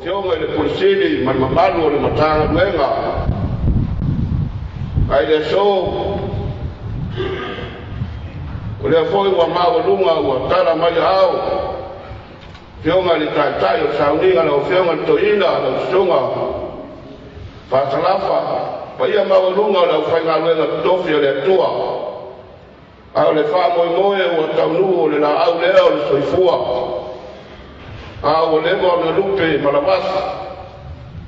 Afioga i le Pule Sili ma le mamalu o le Matagaluega. Ae i le aso, o lea foi ua maualuga ua tala mai aao, Afioga i le Taitai o le Sauniga, lau Afioga i le Toeaina lau Susuga Fasalafa, paia maualuga o le aufaigaluega totofi a le Atua. A o le faamoemoe ua taunuu o le laau lea o le soifua, a ua leva ona lupe ma lavasi,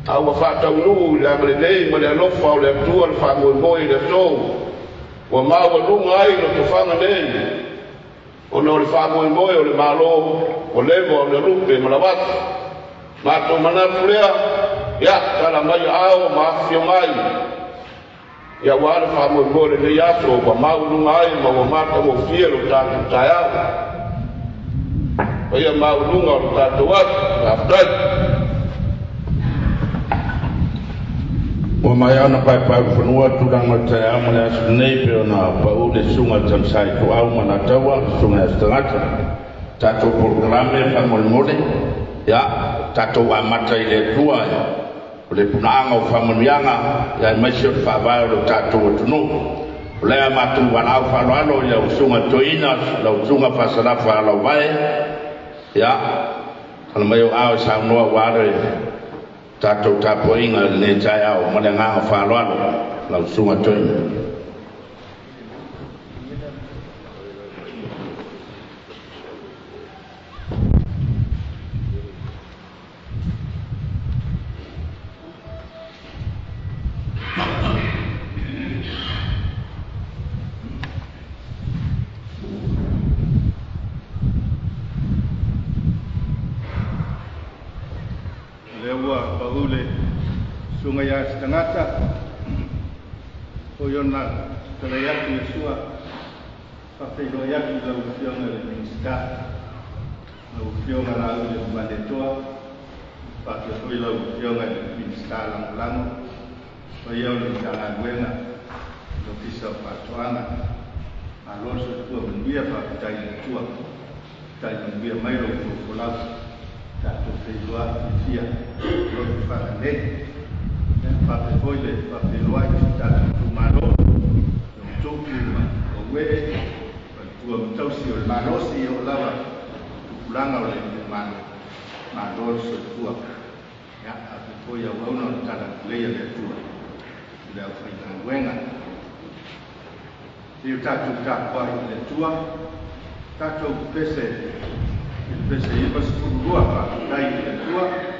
a ua faataunuu i le agalelei ma le alofa o le Atua le faamoemoe i le aso ua maualuga ai lotofaga nei, ona o le faamoemoe o le Malo ua leva ona lupe ma lavasi. Matou manatu lea, ia tala mai aao ma afifio mai, ia aua le faamoemoe o lenei aso ua maualuga ai ma ua matagofie lo tatou taeao. Paia maualuga o le tatou aso. Faafetai. Ua maea ona paepaeulufanua tulaga o le taeao ma le aso nei pe ona pau le susuga i le Tamsai Tuau ma Alataua, susuga ia Setagata. Tatou polokalame faamolemole, ia tatou amata i le Atua o le punaaga o faamanuiaga, ia aemaise o le faavae o le tatou atunuu. O lea matou valaau faaaloalo i lau susuga Toeaina, lau susuga Fasalafa Lauvae, ia ala mai o ao e saunoa ua le tatou tapuaiga i lenei taeao ma le agaga faaaloalo, lau susuga Toeaina. Lea ua pau le susuga ia Setagata, foi ona talai atu Iesua, faafeiloai atu i lau Afioga i le Minisita, lau Afioga Laauli Malietoa, faapea foi lau Afioga i le Minisita Lagolago, paia o le Matagaluega, le Ofisa o Faatoaga. Malo le soifua manuia, faafetai i le Atua, faafetai manuia mai lo outou folau, tatou feiloai fiafia lotofaga nei. Faapea foi le faafeiloai i si tatou itumalo, le tupu ma ouē, faletua ma tausi o le malosi o lava tupulaga o le itumalo. Malo le soifua. Ia faapea foi auauna o le talalelei a le Atua i le aufaigaluega. Se i o tatou tapuai i le Atua, tatou pese i le pese 92, faafetai i le Atua.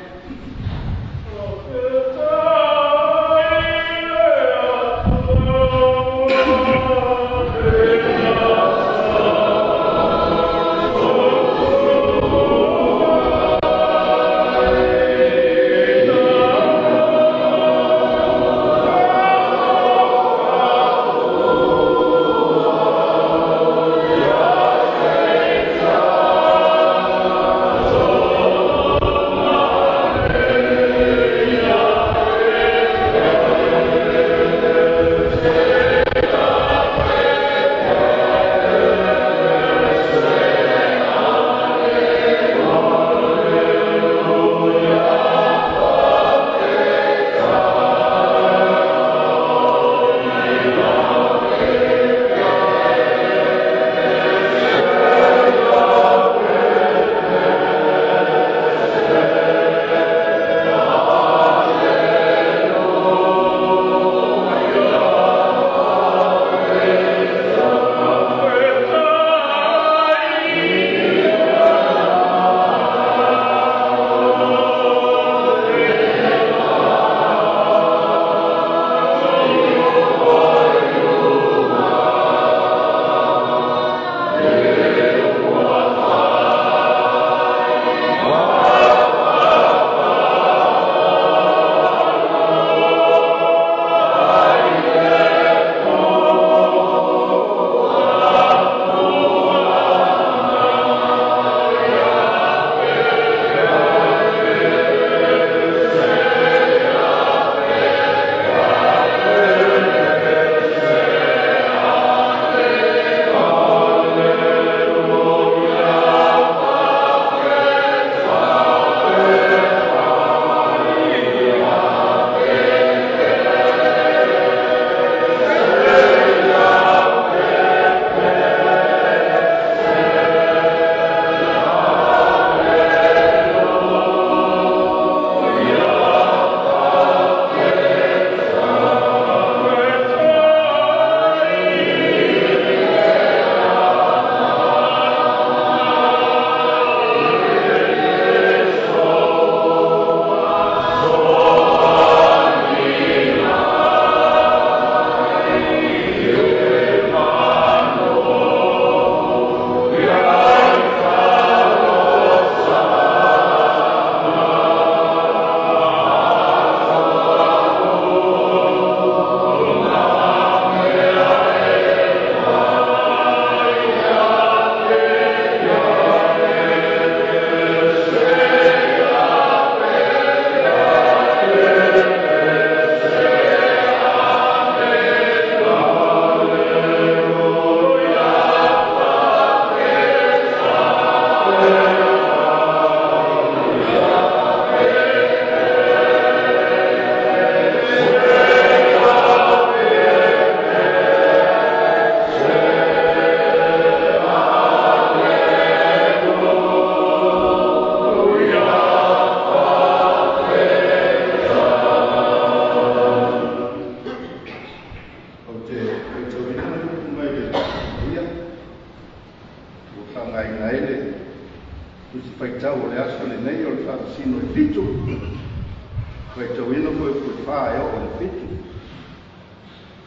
Faitauina foi upu i le 4 e oo i le 7.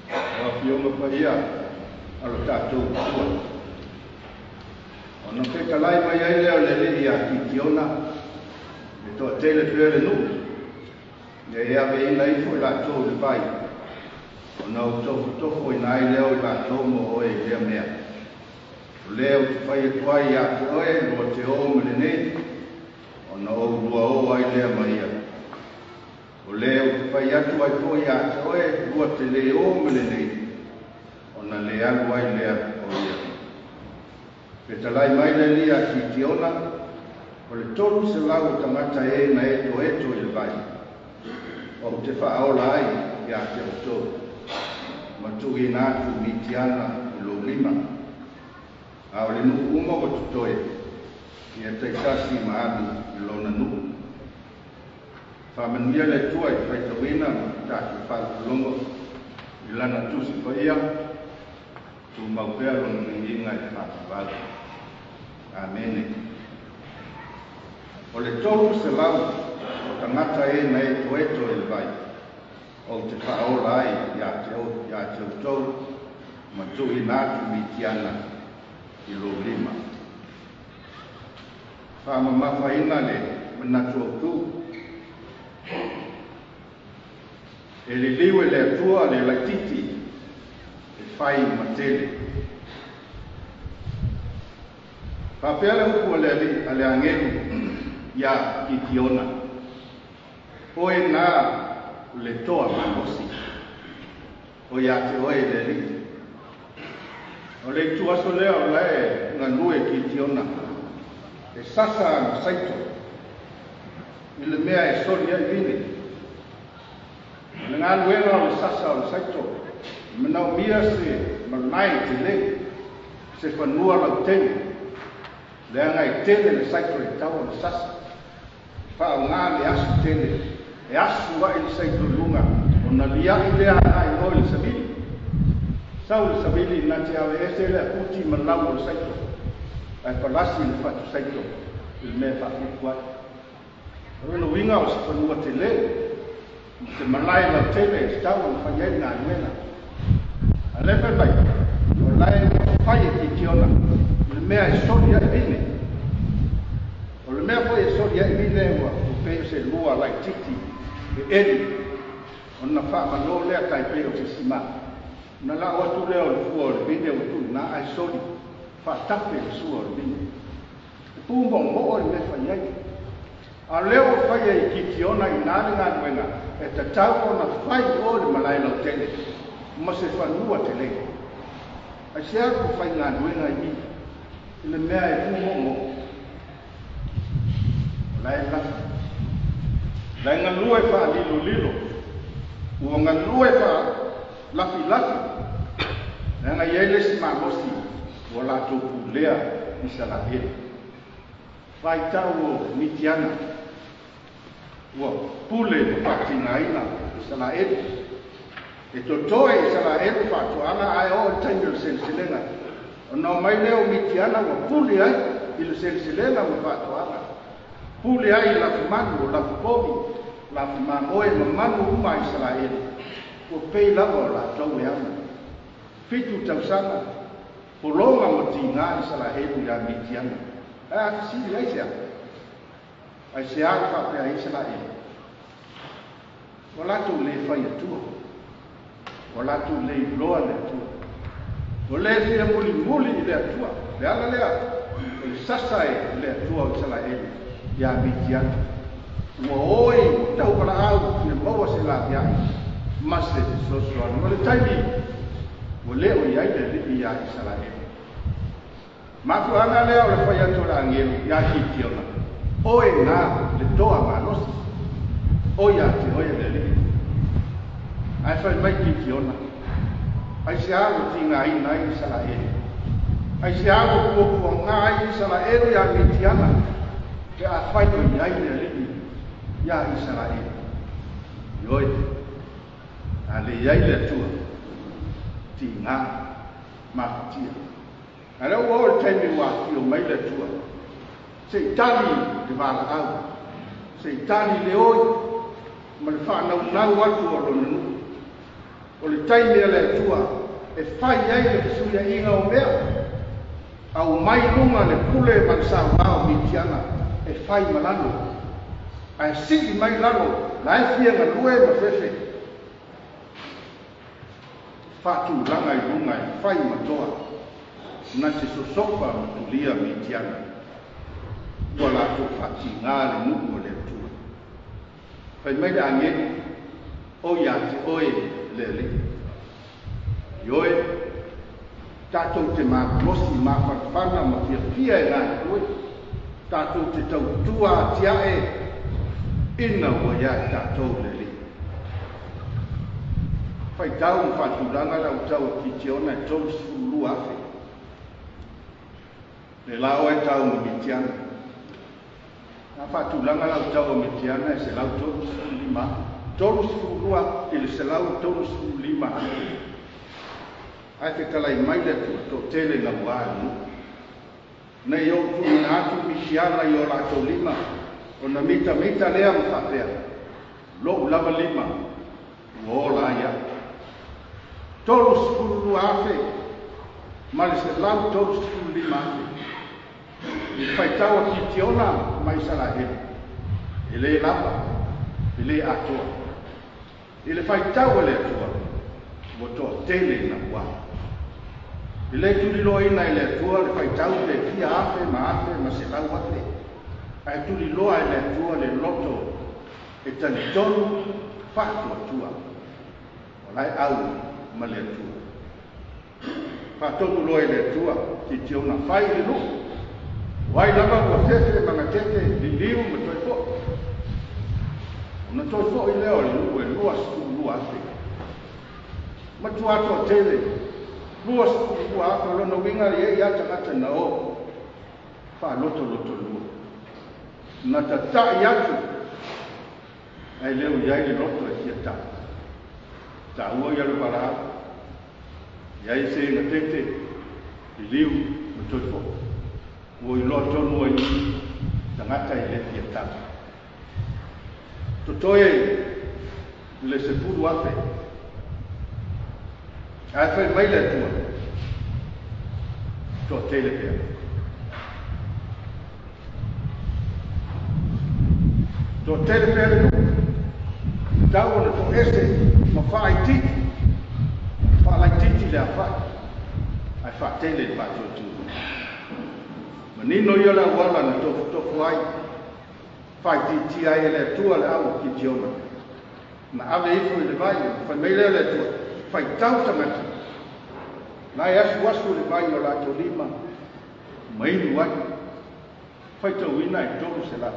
O afioga paia a lo tatou Atua. Ona fetalai mai ai lea o le Alii ia Kitiona, e toatele pea le nuu, ina ia aveina ifo i latou i le vai, ona ou tofotofoina ai lea o i latou mo oe i lea mea. O lea ou te fai atu ai ia te oe, lua te o ma lenei, ona ou lua o ai lea ma ia. O lea ou te fai atu ai foi ia te oe, lua te le o ma lenei, ona le alu ai lea o ia. Fetalai mai le Alii ia Kitiona, o le 300 o tagata e na etoeto i le vai, ou te faaola ai ia te outou, ma tuuina atu Mitiana i lou lima. A o le nuu uma ua totoe, ia taitasi ma alu i lona nuu. Faamanuia le Atua i le faitauina ma tatou faalogologo i lana tusi paia, tumau pea lona viiga i le faavavau. Amene. O le 300 o tagata e na etoeto i le vai, ou te faaola ai ia te outou, ma tuuina atu Mitiana i lou lima. Faamamafaina le manatu autu. E liliu e le Atua le laititi e fai ma tele. Faapea le upu a le Alii a le agelu ia Kitiona, oe na le toa malosi, o ia te oe le Alii. O le itu aso lea o lae galue Kitiona, e sasa ana saito i le mea e soli ai vine. O le galuega o le sasa o le saito, e manaomia se malae tele, se fanua lautele, leaga e tele le saito e tau o le sasa. E faaaoga le asu tele, e asu ai le saito i luga, ona liai lea agai i o i le savili. Sau le savili na te aveese le aputi ma lau o le saito, ae palasi le fatu saito i le mea e faafitu ai. O lona uiga o se fanua tele, ma se malae lautele e tatau ona fai ai le galuega. A lea fai mai, o lae ua fai e Kitiona i le mea e soli ai vine. O le mea foi e soli ai vine ua pei o se lua laititi e eli, ona faamalo lea tai pei o se sima. Na lau atu lea o le fua o le vine ua tuuina ae soli, faatape le sua o le vine. E pumoomoo le mea fai ai. A lea ua fai ai Kitiona i nā le galuega, e tatau ona fai o le malae lautele, ma se fanua tele. Ai se aku fai galuega i i le mea e pumoomoo. O lae lafi. Lae galue faalilolilo, ua galue faalafilafi, leaga i ai le isi malosi ua latou pulea Isaraelu. Vaitau o Mitiana ua pule ma faatigaina Isaraelu. E totoe Isaraelu faatoaga ae oo i le taimi o le seleselega. Ona omai lea o Mitiana ua pule ai i le seleselega ma faatoaga. Pule ai i lafumanu o lafupovi, lafumamoe ma manu uma a Isaraelu. Ua pei lava o latou e ana. 7 tausaga, pologa ma tiga Isaraelu ia Mitiana. Ae a fesili ai se a? Ai se a faapea ai Isaraelu? Ua latou le fai Atua. Ua latou le iloa le Atua. Ua le fia mulimuli i le Atua. Le ala lea, o le sasa e le Atua o Isaraelu ia Mitiana. Ua oi tauvalaau fia maua se laveai ma se fesoasoani. O le taimi ua le o i ai le Alii ia Isaraelu. Mafuaaga lea o le fai atu o le agelu ia Kitiona, oe na le toa malosi, o ia te oe le Alii. Ae fai mai Kitiona, ai se a ua tigaina ai Isaraelu, ai se a ua puapuaga ai Isaraelu ia Mitiana, pe a fai o i ai le Alii ia Isaraelu. Ioe, a le i ai le Atua, tiga mafatia. A lea ua oo le taimi ua afio mai le Atua, se i tali le valaau, Se i tali le oi ma le faanaunau atu o lona nuu. O le taimi a le Atua e fai ai le fesuiaiga o mea, aumai luga le pule ma le saua o Mitiana e fai ma lalo, ae sii mai lalo la e fia galue ma fefe. Faatulaga i luga e fai ma toa na te sosofa ma tulia Mitiana ua latou faatigā le nuu o le Atua. Fai mai le agelu, o ia te oe le Alii. Ioe, tatou te malosi mafanafana ma fiafia e galulue, tatou te tautua atiae ina ua ia i tatou le Alii. Faitau ma faatulaga le autau a Kitiona e 32,000. Le la oe tau ma Mitiana. A faatulaga le autau a Mitiana e 135. 32 i le 135,000. Ae fetalai mai le Atua, toatele nauā le nuu. Nei ou tuuina atu Mitiana i o latou lima, ona mitamita lea ma faapea, lo'u lava lima, ua ola ai au. 32,000 ma le 135,000. I le faitau a Kitiona ma Isaraelu, e lē lava, e lē atoa. I le faitau a le Atua, ua toatele nauā. E lē tuliloaina e le Atua le faitau pe fia afe ma afe ma selau afe, ae tuliloa e le Atua le loto e talitonu faatuatua o lae au ma le Atua. Faatonu loa e le Atua Kitiona fai le nuu. O ai lava ua fefe magatete liliu ma toe fo'i. Ona toe fo'i lea o le nuu e 22,000. Matua toatele, 22,000 lona uiga e i ai tagata na o faalotolotolua. Na tata'i atu ae le o i ai le loto e fia tau. Taua ia le valaau. I ai se gatete, liliu ma toe fo'i. Ua iloa tonu ai tagata e le fia tau. Totoe le 10,000. Ae fai mai le Atua, toatele pea. Toatele pea le nuu. Tau ona toese ma faaititi, faalaititi le afa'i, ae faatele le faatuatua. Manino ia le auala na tofutofo ai, faaitiitia ai e le Atua le au o Kitiona. Na ave ifo i le vai, fai mai lea le Atua, faitau tagata. La e asuasu le vai o latou lima, ma inu ai. Faitauina e 300.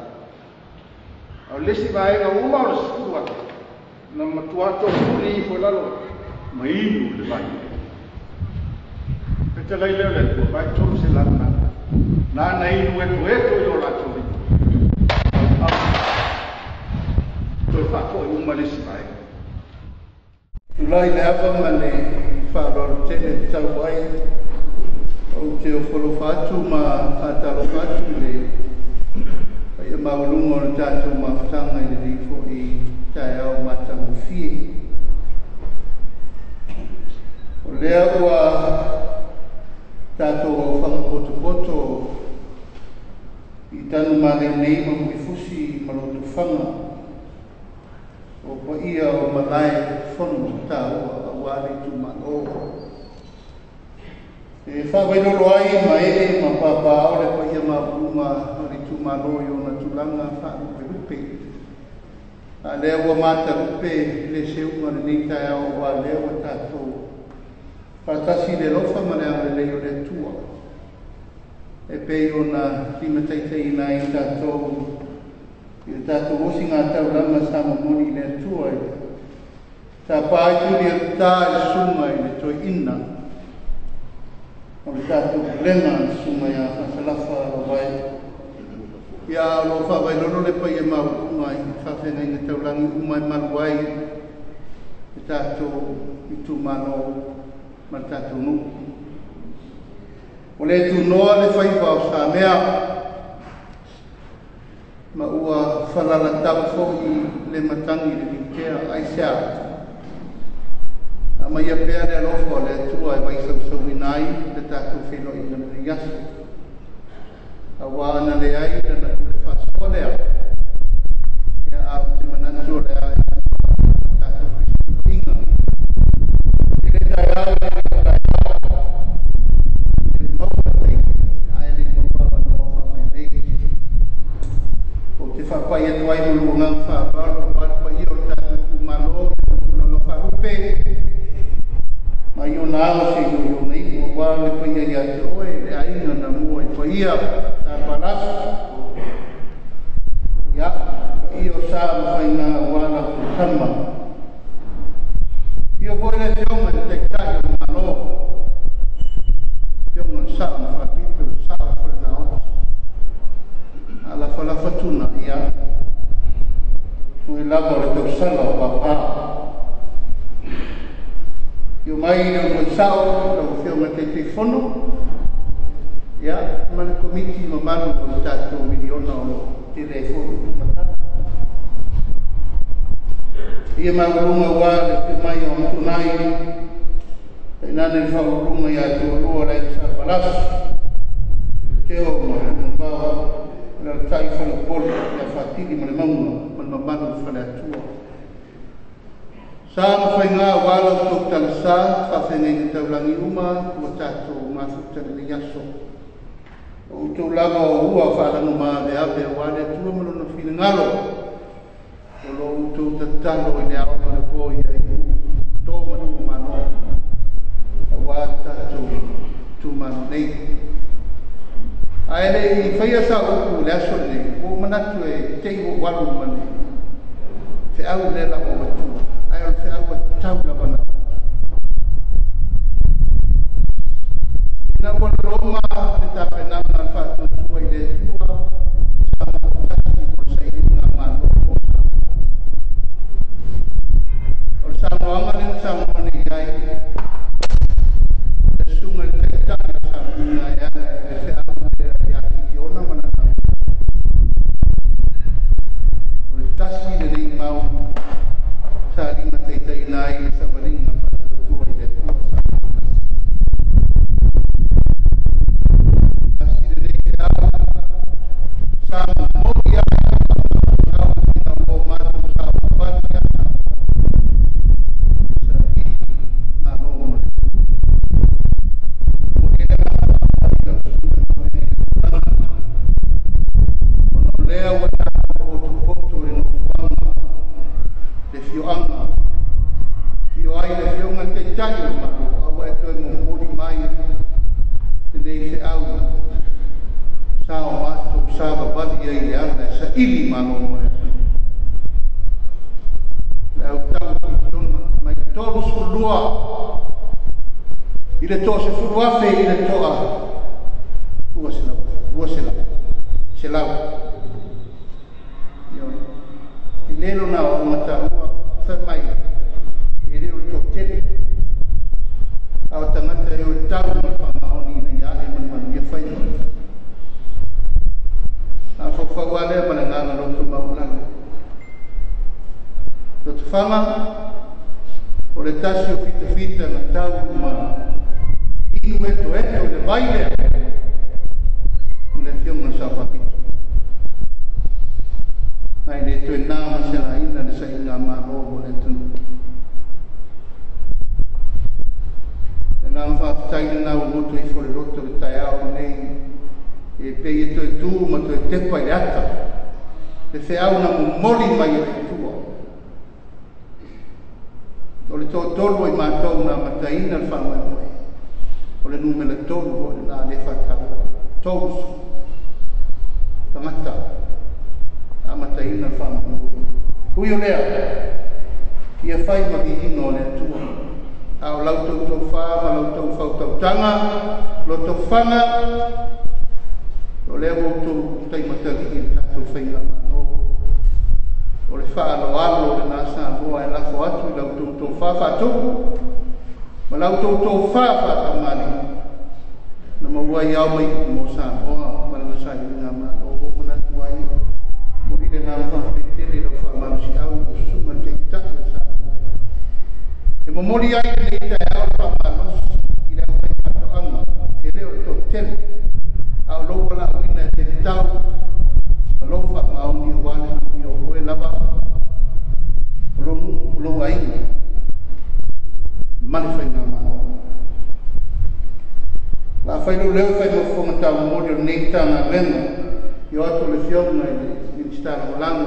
A o le isi vaega uma o le 10,000, na matua tofuli ifo i lalo, ma inu le vai. Fetalai lea o le Atua, vai 300 na. Na inu etoeto i o latou lima. Toe faafoi uma le isi vaega. Tulai le ava ma le faaaloalo tele tau ai ou te ofolofa atu ma faatalofa atu i le paia maualuga o le tatou mafutaga i lenei foi taeao matagofie. O lea ua tatou aufaga potopoto i Tanumaleu nei ma Mulifusi ma Lotofaga o paia o malae fono taua auā le itumalo. E faavailolo ai ma ee ma papaao le paia maualuga o le itumalo i ona tulaga faalupelupe. A lea ua matalupe le seuga lenei taeao auā lea ua tatou faatasi le alofa ma le agalelei o le Atua. E pei ona limataitaiina ai tatou i le tatou osiga taulaga sa momoli i le Atua i tapa ai tuli atuta i le susuga i le toeaina o le tatou pulega le susuga ia Faasalafa Lavae. Ia o lo o faavailolo le paia maualuga i faafeagaiga taulagi uma e malu ai le tatou itumalo ma le tatou nuu. O le tunoa le faiva o Samea. Ma ua falalatau fo'i le matagi i le liutea aisea aumaia pea le alofa o le Atua e vaisausauina ai le tatou feiloaiga i lenei aso. Auā ana leai lana pule faasoa lea, ia ae ou te manatu o le a e le tatou fesilafaiga i le taeao e le o taeao e maua nei, ae le maua avanoa faapenei. Ou te faapai atu ai ma lou agaga faaaloalo aua le paia o le tatou itumalo i ona tulaga faalupe, mai ona ao seia oo i ona iu, aua le paia ia te oe le aiga na mua i paia Sa Palasi, ia, paia o sa ma faiga aua la outou tama. Afio foi le Afioga i le Taitai o le Malo, Afioga i le Sao na Faapito, le Sao o Falenaoti, alafalafa tuna, ia, oe lava o le tausala o papa. Afio mai le uluai sao, lau Afioga i le Taitaifono, ia, ma le Komiti mamalu o le tatou miliona o lo o tele ai foi upu ma tala. Ia maualuga aua le afio mai o Amituanai, tainane le faauluuluga ia te oulua le Aiga Salevalasi, Teo ma Tuimavao, alaalatai Faleupolu ia Faatili ma le Mauga ma le mamalu o le Faleatua. Sa ma faiga aua la outou talasa, faafeagaiga taulagi uma ua tatou mafuta i lenei aso. O outou lava o ua faalagomaaveave aua le Atua ma Lona finagalo, o lo o outou tatalo i le ao ma le po ia iu to manu o Malo aua le tatou itumalo nei. Ae le i faia sa upu i le aso lenei, ua ou manatu e te i ua ou alu ma le feau lea la ua avatua, ae o le feau ua tatau lava ona avatu. Ina ua loloma le tapenaga a le Faatuatua i le Atua sa mautasi mo le sailiga malo mo Samoa. O le saunoaga lea na saunoa nei ai le susuga i le Taitai o le Sauniga e ala i le feau lea ia Kitiona ma lana o le tasi lenei mau sa limataitaiina ai le savaliga faatuatua i le Atua sa mautasi. Tasi lenei feau sa momoli ai au ina ua matou saofafai ia saili malo mo le atunuu. Momoli ai le agaga faafetai i lau susuga i le tulaga ona o lea ua tatou potopoto i le nofoaga le afioaga afio ai le Afioga i le Taitai o le Malo, a ua e toe momoli mai lenei feau sa o matou savavali ai i le ala e saili malo mo le atunuu. Le autau o Kitiona mai le 32 i le 10,000 i le toa 200, 200, selau. Ioe. E le lona aoaoga taua, fai mai, e le o le toatele, a o tagata e o e tau ma le faamaoni ina ia ae ma le manuia faiva. A faufau lava lea ma le agaga loto maualalo. Lotofaga, o le tasi o fitafita na tau ma inu etoeto i le vai lea, o le Afioga i le Sao Faapito. Ma e le toe na ma se laina le sailiga malo mo le atunuu. Le agaga faafetai lena ua motu ifo le loto i le taeao lenei e pei e toe tu ma toe tepa i le ata le feau na momoli mai e le Atua. O le toatolu o i matou na amataina le faamoemoe, o le numera tolu foi lena lea e faataua, 30 tagata na amataina le faamoemoe. Ui o lea, ia fai ma viiga o le Atua, a o la outou tofa ma la outou fautautaga, lotofaga, o lea ua outou taimatalii i le tatou faigamalo. O le faaaloalo lena Samoa e lafo atu i la outou tofa faatupu ma la outou tofa faatamalii na maua ai ao ma iu mo Samoa ma lana sailiga malo. Ua ou manatu ai Momoli ai lenei taeao le faamalosi i le aufaifaatoaga, e le o le toatele, a o lou valaauina e tatau ma lou faamaoni aua le manuia o oe lava, o lou nuu, o lou aiga ma le faigamalo. O le a fai lou leo e fai ma fofoga taumoli o lenei Matagaluega i o atu o le Afioga i le Minisita Lagolago,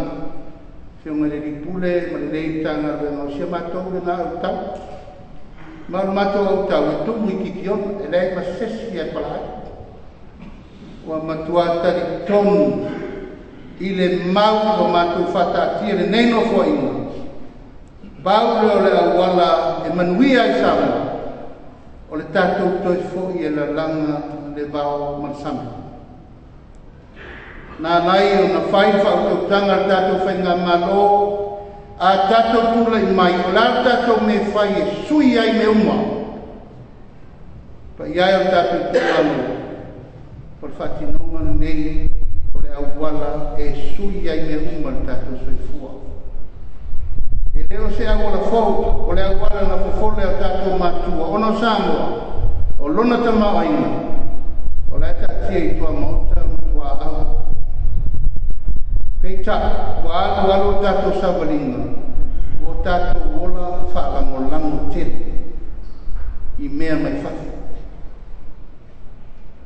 Afioga i le Alii Pule ma lenei Matagaluega, o si a matou lena autau. Ma o le matou autau e tumu i Kikiona, e leai ma se isi e pala ai. Ua matua talitonu i le mau ua matou faataatia lenei nofoaiga, pau lea o le auala e manuia ai Samoa, o le tatou toe foi e lalaga le vao ma le sami. Na alai ona fai le faautautaga a le tatou faigamalo, a tatou tulai mai, o le a le tatou mea e fai e sui ai mea uma. Paia e o le tatou itumalo, o le faatinoga lenei o le auala e sui ai mea uma le tatou soifua. E le o se auala fou, o le auala na fofole o tatou matua, ona o Samoa, o lona tamaoaiga, o la e taatia i tuamaota ma tuaau. Peitai, ua alu alu o tatou savaliga, ua tatou ola faalagolago tele i mea mai fafo.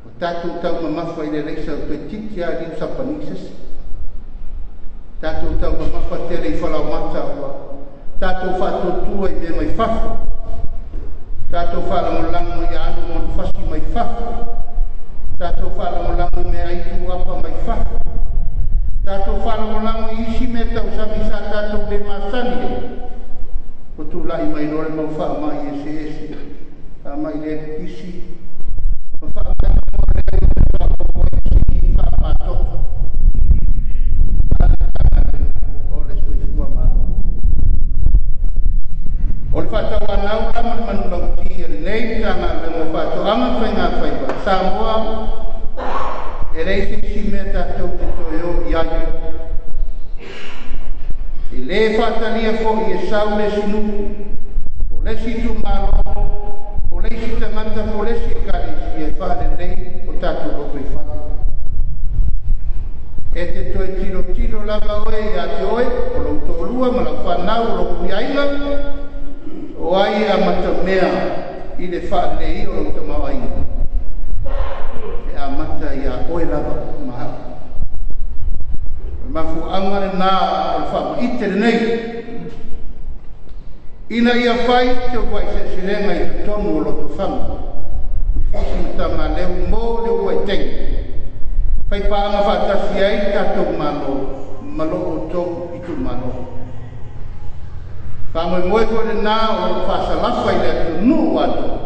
O tatou taumamafa i le alaisa o toeitiiti lava liu Sapani se isi. Tatou taumamafa tele i falaoamata ua tatou faatuatua i mea mai fafo. Tatou faalagolago i aano o manufasi mai fafo. Tatou faalagolago i meaai tuuapa mai fafo. Tatou faalagolago i isi mea tausami sa tatou le masani ai. Ua tulai mai loa le mau faamai eseese, faamai le pipisi, ma faamai uma lea ua faaopoopo ai masini faamamatoto. A le Matagaluega o le Soifua Maloloina. O le faatauanau la ma le manulauti a lenei Matagaluega o Faatoaga ma Faigafaiva, Samoa, e leai se isi mea tatou te toe o i ai. E le faatalia foi e sau le isi nuu, po o le isi itumalo, po o le isi tagata, po o le isi ekalesia e faalelei o tatou lotoifale. E te toe tilotilo lava oe ia te oe, o lou toalua ma lau fanau, o lou puiaiga, o ai e amatamea i le faaleleia o lou tamaoaiga, e amata ia oe lava ma au. O le mafuaaga lena o le faamaite lenei, ina ia fai se uluai seleselega i totonu o Lotofaga, i Fusi ma Tamaleu mo le uluai taimi, faipaaga faatasi ai le tatou Malo ma lo outou itumalo. Faamoemoe foi lena o lo o faasalafa i le atunuu atoa,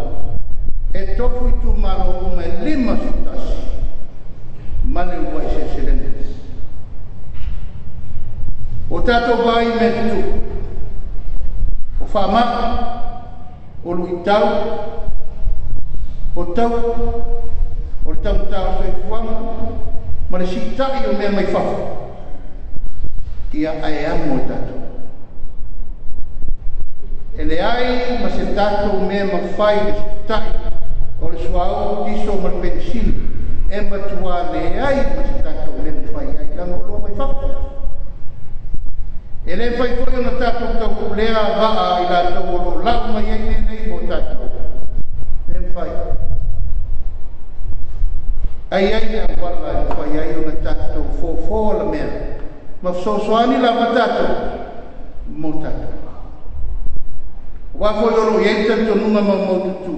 e tofu itumalo uma e 51 ma le uluai seleselega. O tatou vaai i mea tutupu, o faamai, o luitau, o tau, o le taugata o le soifuaga, ma le siitai o mea mai fafo, ia ae amo e tatou. E leai ma se tatou mea mafai le siitai o le suauu, kiso ma le penisini, e matua leai ma se tatou mea mafai ai, leaga o oloa mai fafo. E le mafai foi ona tatou taupulea vaa i latou o lo o lau mai ai mea nei mo tatou. E le mafai. Ai ai le auala e mafai ai ona tatou fofo la mea, ma fesoasoani lava tatou mo tatou. Aua foi o lo o i ai le talitonuga maumaututu,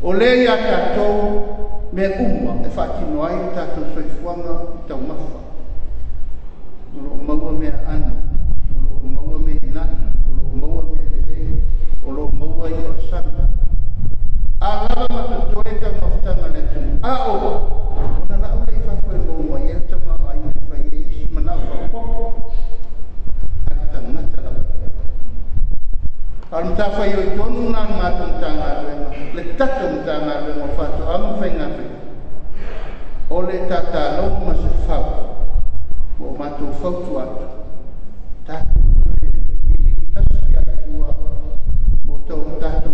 o lea ia tatou mea uma e faatino ai le tatou soifuaga i taumafa. O lo o maua mea aano, o lo o maua mea inai, o lo o maua mea lelei, o lo o maua i'a o le sami. A lava ma totoe taumafataga a le atunuu, a oa, ona lau lea i fafo e maua mai ai le tamaoaiga e fai ai isi manao faaopoopo a le tagata lava ia. A o le matafaioi tonu lena a le matou Matagaluega, le tatou Matagaluega o Faatoaga ma Faigafaiva, o le tatalogo ma se fau ua o matou fautua atu, tatou toe vilivili tasi lava i tua mo tatou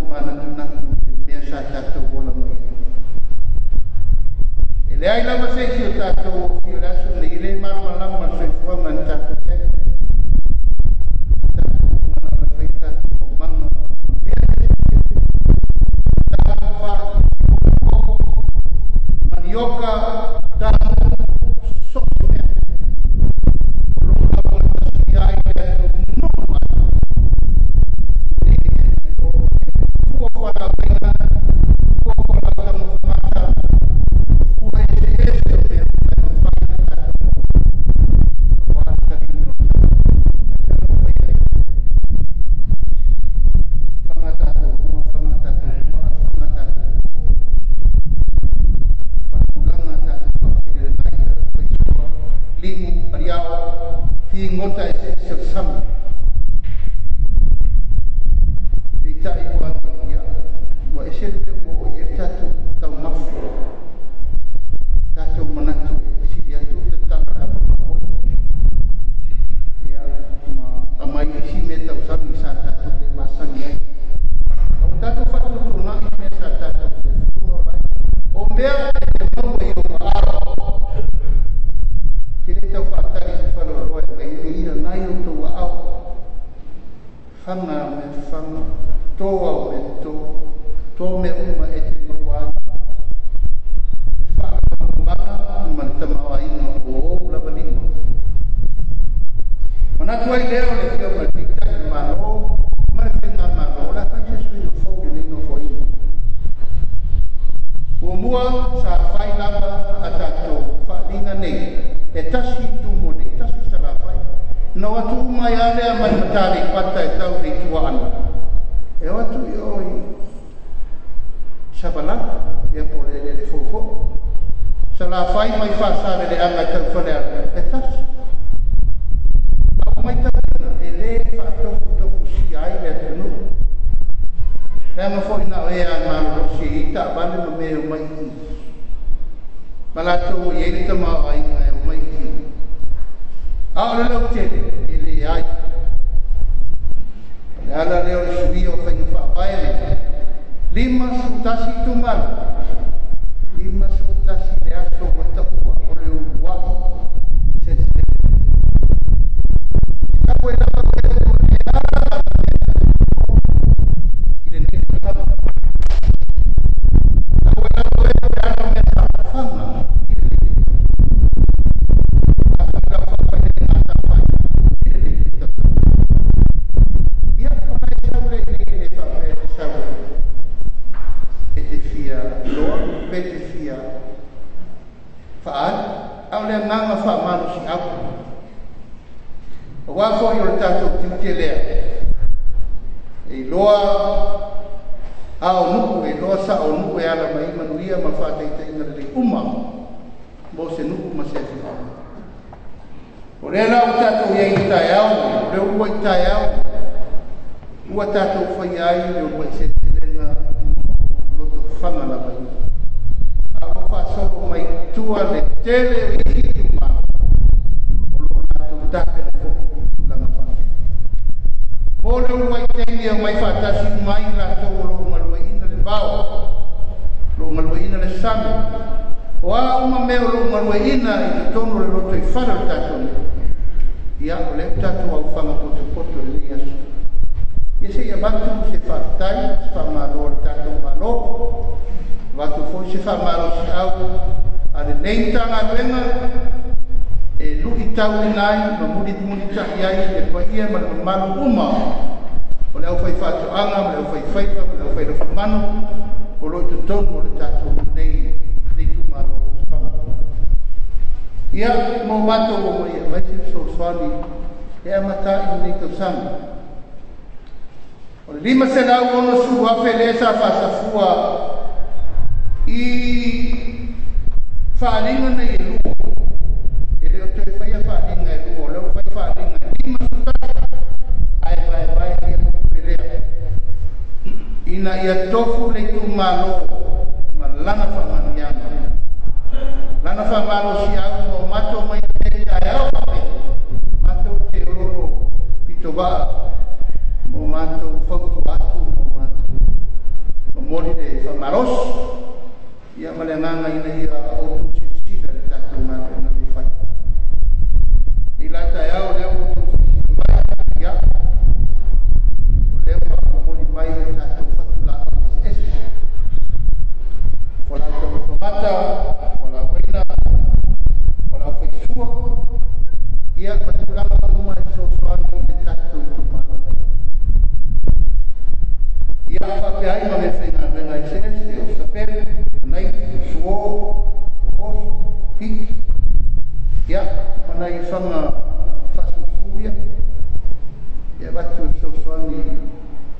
gota eseese o le sami. Peitai ua ia ua ese le mea ua oo i ai le tatou taumafa, tatou manatu e sili atu le tatala lava mamoe ia ma aumai isi mea tausami sa tatou le masani ai. A ua tatou faatuatuanai mea sa tatou fefuga ola ai. O mea e te maua i ou aao, te le tau faatali i se faleoloa e aumai ai ia na i outou aao. Faga au mea faga, to au mea to, to mea uma e te maua ai le faalagolagomaga ma le tamaoaiga o ou lava lima. Manatu ai lea o le Afioga i le Taitai o le Malo ma le Faigamalo, o le a fai se suiga fou i lenei nofoaiga. Muamua, sa fai lava a tatou faaaliga nei, e tasi itu mo nei, tasi Salafai. Na o atu uma ai lava lea mai Mata Aleipata e tau i le itu Aana, e o atu i o i Savalalo, ia po o le eleele fou foi. Salafai mai Faasaleleaga e tau i Falealupo, e tasi. A ua matauina, e le faatofutofusia ai le atunuu, leaga foi na o e lava e malolosi e i ai taavale ma mea e omai i i, ma latou ua i ai le tamaoaiga e omai i i. A o le lautele, e leai. O le ala lea o le suia o faiga faavae nei, 51 itumalo, 51 le aso ua taua o le uluai seleselega. Sau ai lava le o le ala i lenei tausaga. Sau ai lava le o le ala mea faafaga i lenei tausaga. Afai lau faafailele matafai i lenei tausaga. Ia, ona e sau lea i inei e le faapea e te sau e te fia iloa pe te fia faaali, a o le agaga faamalosiau. Aua foi o le tatou tiute lea e iloa ao nuu, e iloa sao o nuu e ala mai ai manuia ma faataitaiga lelei uma mo se nuu ma se afioaga. O lea la ua tatou i ai i le taeao lenei, o le uluai taeao lenei ua tatou faia ai le uluai seleselega mo Lotofaga lava ia. A o lo o faasolo mai tua le tele o isi itumalo o lo o latou tapena foi i tulaga faapea. Mo le uluai taimi e omai faatasi uma ai i latou o lo o galueaiina le vao, o lo o galueaiina le sami, o a uma mea o lo o galueaiina i totonu o le lotoifale o le tatou nuu. Ia, o lea ua tatou aufaga potopoto i lenei aso. Ia se i avatu se faafetai, se faamalo a le tatou Malo, avatu foi se faamalosiau a lenei Matagaluega e luitauina ai ma mulimulita'i ai le paia ma le mamalu uma o le aufaifaatoaga ma le aufaifaiva ma le aufailafumanu o lo o i totonu o le tatou nuu nei le itumalo o Lotofaga. Ia, mo matou omai e aumai se fesoasoani e amata ai lenei tausaga. O le 560,000 lea sa faasafua i faaaliga nei e lua, e le o toe faia faaaliga e lua, o lea ua fai faaaliga e 51, ae vaevae ia tupe lea ina ia tofu le itumalo ma lana faamanuiaga, lana faamalosiau ma o matou mai lenei taeao faapea, matou te oloolo pitovaa mo matou fautua atu ma matou momoli le faamalosi ia ma le agaga ina ia outou silasila i le tatou galuega lea e fai. I la taeao lea ua outou silasila mai, ia, o lea ua momoli mai le tatou fatulaau eseese, fualaau taumafa mata, fualaau aina, fualaau faisua, ia ma tulaga uma e fesoasoani i le tatou itumalo nei. Ia faapea ai ma meafaigaluega eseese o sapelu, o naiti, o suo, o oso, piki, ia ma nai faga faasusu ia e avatu e fesoasoani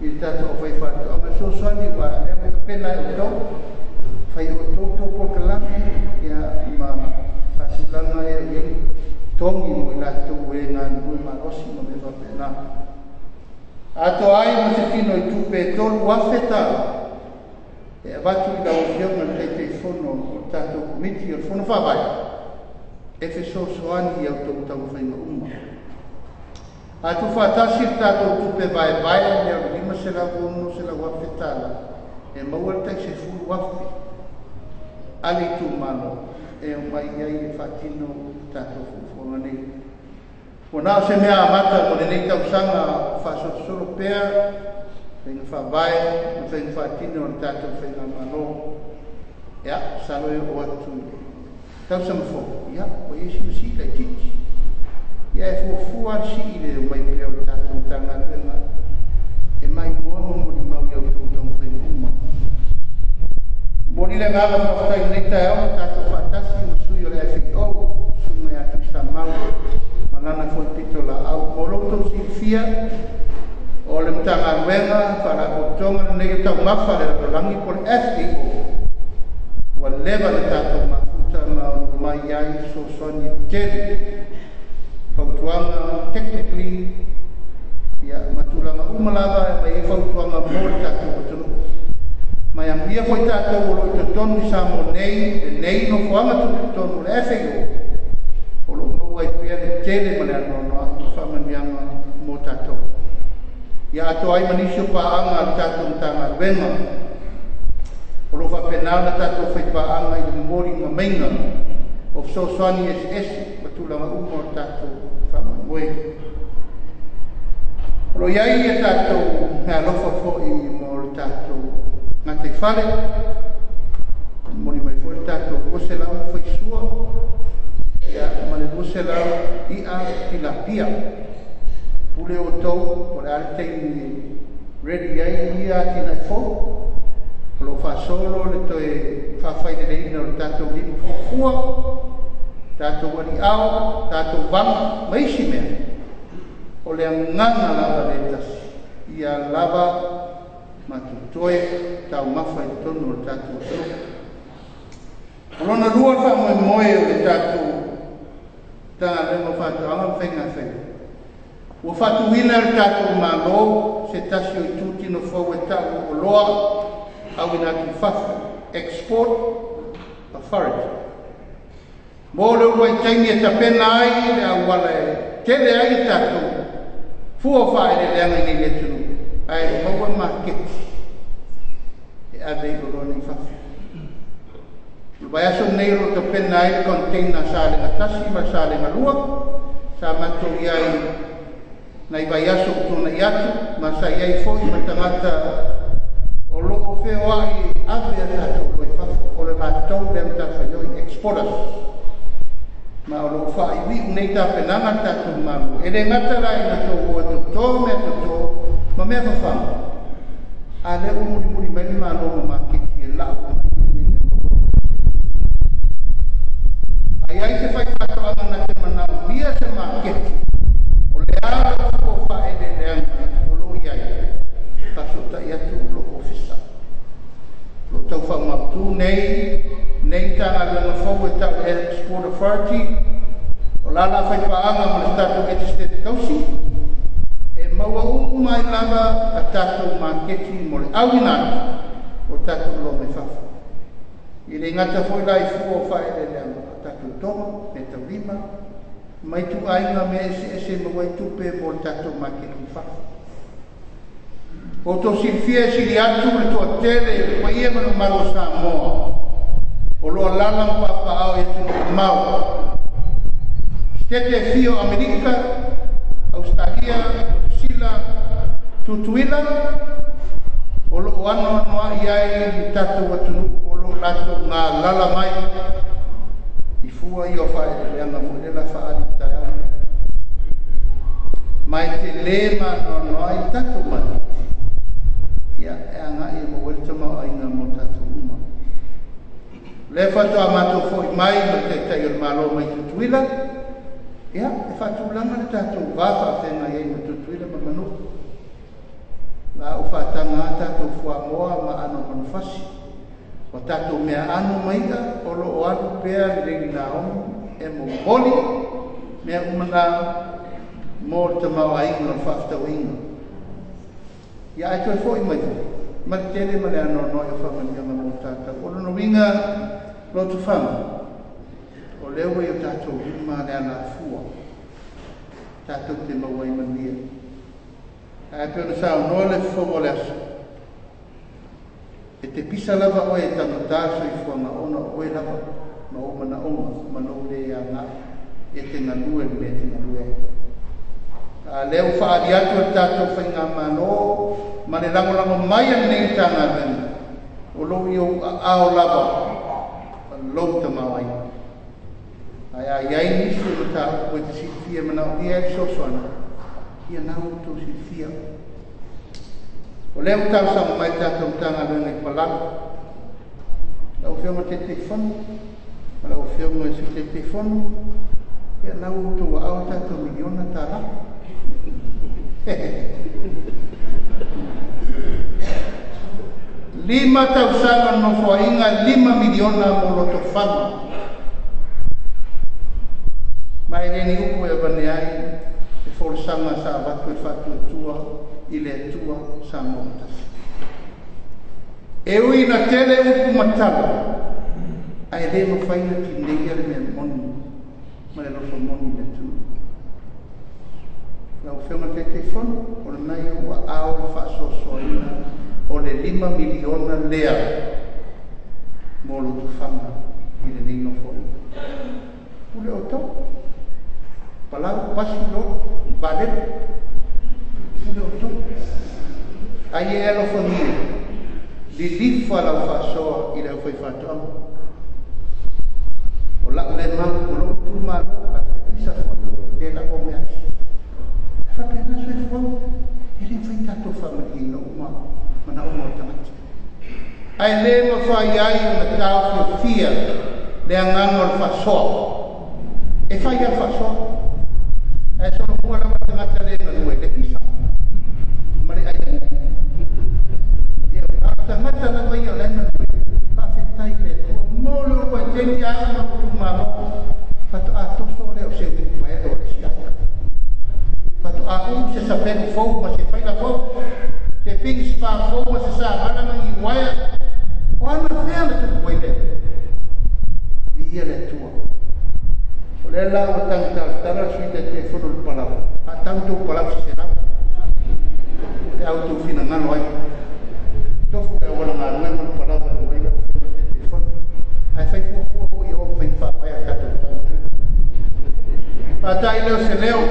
i le tatou aufaifaatoaga. E fesoasoani aua o lea ua tapena e outou, fai e outou tou polokalame ia ma faatulaga ia e i ai totogi mo i latou e galulue malosi ma mea faapena. Atoa ai ma se tino i tupe e $3,000 e avatu i lau Afioga i le Taitaifono o le tatou Komiti o le Fono Faavae e fesoasoani i a outou taumafaiga uma. A tuufaatasi le tatou tupe vaevae lea o le $560,000 e maua le tai $10,000 a le itumalo e omai ai e faatino tatou fuafuaga nei. Ua na o se mea amata mo lenei tausaga faasolosolo pea faiga faavae ma faiga faatino o le tatou faigamalo. Ia, masalo e oo atu i le tausaga fou, ia, ua i ai sina sii laitiiti. Ia e fuafua le sii le omai pea o le tatou Matagaluega e maimoa ma molimau i a outou taumafaiga uma. Momoli le agaga faafetai i lenei taeao na tatou faatasi ma sui o le FAO, susuga ia Tuisamau ma lana foi pitolaau. Mo lo outou silafia, o le Matagaluega Faalapotopotoga lenei o Taumafa a le Lalolagi po o le FAO, ua leva na tatou mafuta ma ono mai ai fesoasoani e tele, fautuaga technically, ia, ma tulaga uma lava e aumai ai fautuaga mo le tatou atunuu. Ma e amuia foi tatou o lo o i totonu i Samoa nei, lenei nofoaga tutotonu o le FAO, o lo o maua ai pea le tele ma le anoanoai o faamanuiaga mo tatou. Ia atoa ai ma nisi o paaga a le tatou Matagaluega o lo o faapena ona tatou faipaaga i le momoliga maiga o fesoasoani eseese ma tulaga uma o le tatou faamoemoe. O lo o i ai ia tatou meaalofa foi mo le tatou gataifale, momoli mai foi le tatou 200 faisua, ia, ma le 200 i'a tilapia. Pule outou po o le a le taimi e ready ai ia atinae fou. O lo o faasolo le toe faafaileleina o le tatou limu fuafua, tatou aliao, tatou vaga ma isi mea. O le agaga lava le tasi, ia lava ma totoe taumafa i totonu o le tatou atunuu. O lona lua le faamoemoe o le tatou Matagaluega o Faatoaga ma Faiga Faiva, ua faatuina e le tatou Malo se tasi o itutino fou e ta'u o oloa auina atu i fafo, Export Authority, mo le uluai taimi e tapena ai le auala e tele ai le tatou fua o faaeleeleaga i nei le atunuu ae maua maketi e ave i oloa nei fafo. O le vaiaso lenei o lo o tapena ai le container Salega 1 ma le Salega 2 sa matou i ai nai vaiaso ua tuanai atu, ma sa i ai foi ma tagata o lo o feoai ave a tatou oloa i fafo, o le latou lea matafaioi, exporters. Ma o lo o faaiuiu nei tapenaga le tatou Malo. E le gata la ina tou o e toto mea toto ma mea fafaga, a lea ua mulimuli mai le Malo ma maketi e lau mai nei. Ai ai se faifaatoaga na te manaomia se maketi, o le a lau fua o faaeleeleaga o lo o i ai, faafesootai atu lou ofisa. O lo o tau faamautu nei Matagaluega fou e ta'u le Export Authority, o la la faipaaga ma le tatou Esetete Tausi, e maua uma ai lava a tatou maketi mo le auina atu o tatou oloa mai fafo. E le gata foi la i fua o faaeleeleaga, o tatou toga, meataulima, ma ituaiga mea eseese e maua ai tupe mo le tatou maketi i fafo. Ua outou silafia e sili atu le toatele o le paia ma le mamalu o Samoa o lo o alaala ma papaaao i atunuu mamao, Setete e fia o Amerika, Ausetalia, Niu Sila, Tutuila, o lo o anoanoai ai le tatou atunuu o lo o latou galala mai i fua ia o faaeleeleaga foi lea o le a faaali i le taeao lenei. Ma e tele ma anoanoai le tatou maketi, ia, e agai e maua ai le tamaoaiga mo tatou uma. O lea faatoa matou foi mai ma le Taitai o le Malo mai Tutuila, ia, e faatulaga le tatou va faafeagai ai ma Tutuila ma Manua. La ua faataga lava tatou fuamoa ma aano o manufasi. O tatou meaano ma i'a o lo o alu pea le leilinaomu e momoli Mea uma na mo le tamaoaiga o le faafetauaiga. Ia ae toe fo'i mai foi ma le tele ma le anoanoai o faamanuiaga mo tatou. O lona uiga Lotofaga, o lea ua i o tatou lima le alafua tatou te maua ai manuia. Ae pei ona saunoa le fofoga o le aso, e te pisa lava oe e tagatā le soifuaga ona o oe lava ma ou manaoga ma lou le agai e te galue le mea e te galue ai. A lea ua faaali atu e le tatou faigamalo ma le lagolago mai a lenei Matagaluega, o lou i ou aao lava lou tamaoaiga. Ae a i ai nisi o mataupu e te silafia e manaomia ai le fesoasoani, ia na ua outou silafia. O lea ua talosaga mai le tatou Matagaluega i Palau, lau Afioga i le Taitaifono ma lau Afioga i le Sui Taitaifono, ia na ua outou aao le tatou $1 miliona. 5 tausaga nofoaiga, $5 miliona mo Lotofaga. Ma e le ni upu e avane ai le folasaga sa avatu e le faatuatua i le Atua Samoa ua tasi. E ui ina tele upu ma tala, ae le mafai ona tineia le mea moni ma le alofa moni i le atunuu. Lau Afioga i le Taitaifono, o lena e ua aao le faasoasoaina o le $5 miliona lea mo Lotofaga i lenei nofoaiga. Pule outou, Palau, pasi, loli, vaalele, pule outou. Ai e alofagia, lilifa lau faasoa i le aufaifaatoaga. O lau le mau, o lou itumalo, la faipisa foi, le lava o meaai. E faapena soifuaga, e le mafai tatou faamalieina uma manaoga o tagata. Ae le mafai ai ona taofiofia le agaga o le faasoa. E fai lava le faasoa. Ae solomua lava le tagata le galue, le pisa ma le aiaiga. Ia, a o tagata lava ia o la e galue, faafetai i le Atua mo le uluai taimi lava ma lou itumalo, faatoa toso lea o se uipaelo o le isi aiga. Faatoa uu se sapelu fou ma se faila fou, se pigi spa fou ma se savala ma ni uaea. O ana fea le tupu ai lea? Viia le Atua. O lea la ua tagatalatala le Sui Taitaifono o le Palau, faatau tou palau se 100. E au tou finagalo ai. Tofu le auala galue ma le palau e aumai lau Afioga i le Taitaifono. Ae fai fuafua foi i o ma faiga faavae a le tatou Matagaluega. Faata'i leo se leo.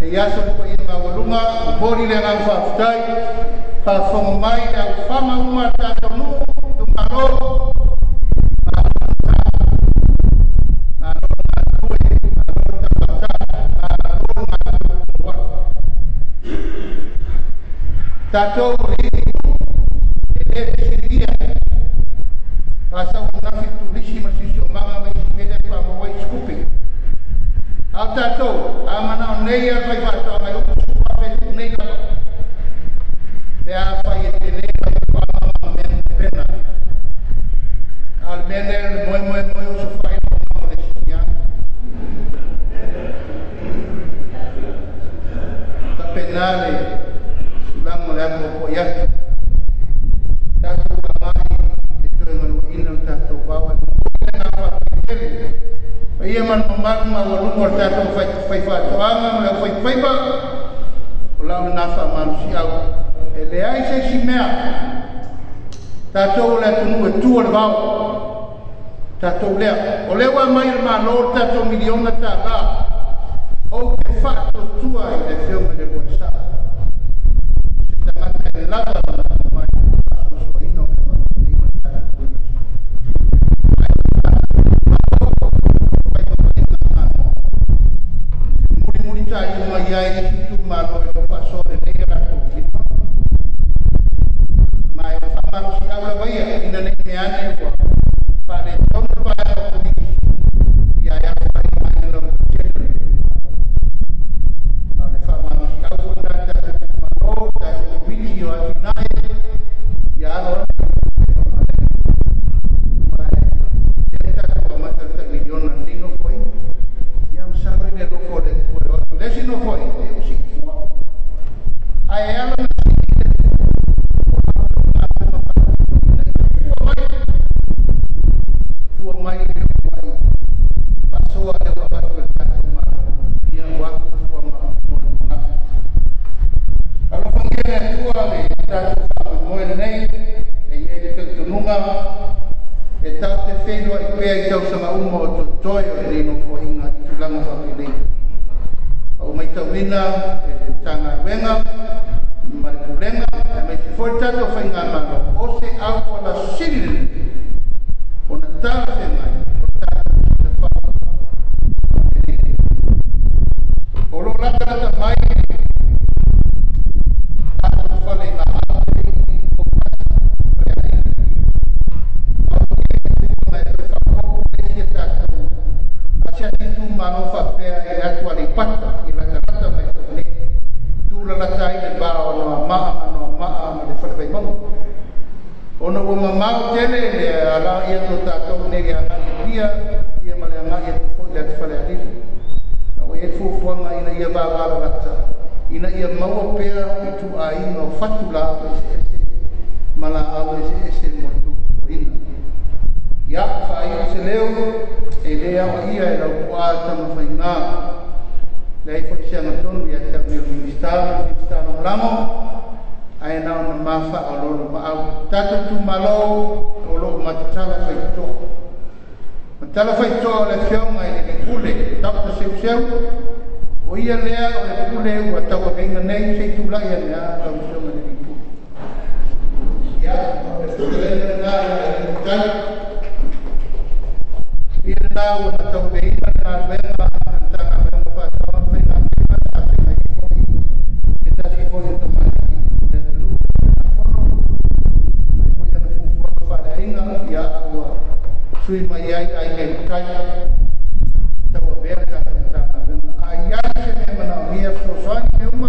E i aso le paia maualuga, momoli le agaga faafetai, faafofoga mai le aufaga uma a le tatou nuu, itumalo, malo le galulue, malo le tauata, malo le galulue punouai. Tatou o le e le fesiligia, faasau ananafi le turisi ma le siosiomaga ma isi mea lea e faamaua ai sikupe. A o tatou, a manao nei a le faifaatoaga e upu 10,000 nei lava. Pe a fai e tele lau faamaga ma mea tapena. A o le mea lea o le moemoemoe o sofai o le sinia. Tapena le tulaga o le apoapoai atu. Tatou agai e toe galueaiina le tatou vao e momoli le agaga faafetai tele. Paia ma le mamalu maualuga o le tatou faifaatoaga ma le aufaifaiva, o lau lena faamalosiau. E leai se isi mea, tatou o le atunuu e tua le vao. Tatou lea, o lea ua aumai e le Malo le tatou $1 miliona, ou te faatuatua i le Afioga i le Luaisa. Se tagata e lava lona tomai i le faasoasoaina o mea faapenei ma le tatou Komiti. Mulimuli ta'i mai ai isi itumalo e lo faasoa lelei a latou miliona. Ma e faamalosiau lava ia, ina ne i meaane ua faaletonu le vaega o Komiti, ia e aofai mai lau tele. A o le faamalosiau foi lena i le tatou itumalo, tatou Komiti o atinae, ia alo ane ma e lea tatou amata le tai $1 miliona lenei nofoaiga. Ae ala na fua mai le mai faasoa le ua avatu e le tatou Malo ia ua fuafuaga mo le lumanai. Alofagia le Atua le tatou faamoemoe lenei e i ai le talitonuga e tatou te feiloai pea i tausaga uma o totoe o lenei nofoaiga i tulaga faapenei. Ua matauina e le Matagaluega ma le Pulega aemaise foi le tatou Faigamalo o se auala sili lenei ona talafeagai o tatou tafafao faapenei. O lo o latalata mai tatou fale laau i Poutasi, Falealili, e toe faaopoopo le isi a tatou asiasi itumalo faapea i le atu Aleipata i latalata mai foi nei, tulalata ai le va o Anoamaa ma Anoamaa ma le Fale Vaimauga. Ona ua mamao tele le alaia atu o tatou nei i le agai i Apia ia ma le agai atu foi i le atu Falealili. A ua i ai le fuafuaga ina ia vavalalata, ina ia maua pea ituaiga o fatulaau eseese ma laau eseese mo le tuputupuina. Ia, faaiu se leo, e le aoaia e Laupua Tamafaiga, leai foi se agatonu ia te au nei o le Minisita ma le Minisita Lagolago, ae na ona mafaaalolo maau. Tatou itumalo o lo o matala faitotoa. Matala faitotoa o le afioga i le Pule, Dr. Seuseu, o ia lea o le Pule ua tauaveina nei, se i tulai ane lava lau afioga i le Pule. Ia, o le fetalaiga lena ia le Tai. Ia lena ua na tauaveina le galuega a le Matagaluega o Faatoaga ma Faiga Faiva, sa feagai foi se tasi foi o tamalii o le atunuu Tulafono, mai foi ana fuafuaga faaleaiga, ia ua sui mai ai Aiga i le Tai tauavea le tatou Matagaluega. A i ai se mea manaomia fesoasoani mea uma,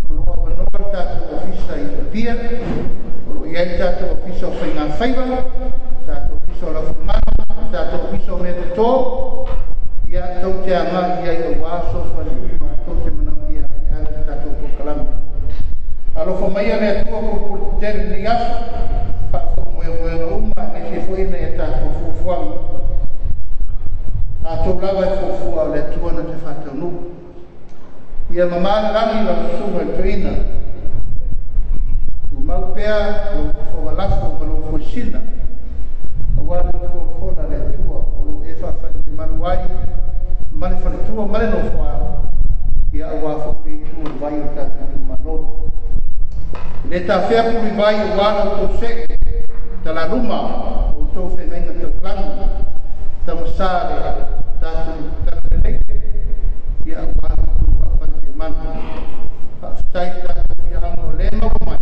o lo o avanoa le tatou ofisa i Apia, o lo o i ai le tatou ofisa o Faiga Faiva, tatou ofisa o Lafumanu, le tatou ofisa o mea toto, ia tou te agai i ai aua fesoasoani uma tou te manaomia e ala i le tatou polokalame. Alofa maia le Atua pulupulu tetele lenei aso, faafomoemoega uma, aemaise foi na ia tatou fuafuaga. Tatou lava e fuafua o le Atua na te faataunuu. Ia mamā le lagi lau susuga i le toeaina. Tumau pea lou fofoga lafo ma lou fuesina, aua lou folafola le Atua o loo e faafalelemalu ai ma le faletua ma le nofoao, ia aua foi le itu o le vai o le tatou itumalo. E le tafea pulivai aua la outou see talaluma o outou feagaiga taulagi tamasa le tatou talalelei, ia aua la outou faafalelemalu. Faafetai le tatou fiaaga o lea maua mai,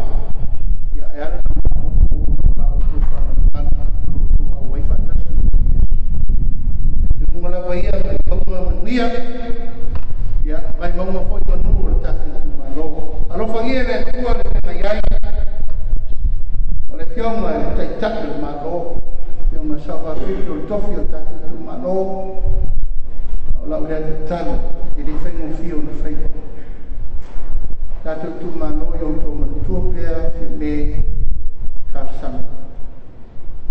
ia e ala ona la outou faamalumalu ma lo outou auai faatasi. Tunuga lava ia mai mauga manuia, ia mai mauga foi manu o le tatou itumalo. Alofagia le Atua le feagai ai o le afioga i le Taitai o le Malo, afioga Saofafifi o le tofi o le tatou itumalo. O lau lea tatalo, e le faigofie ona faiva. Tatou itumalo, ia outou manatua pea Fiame talosaga.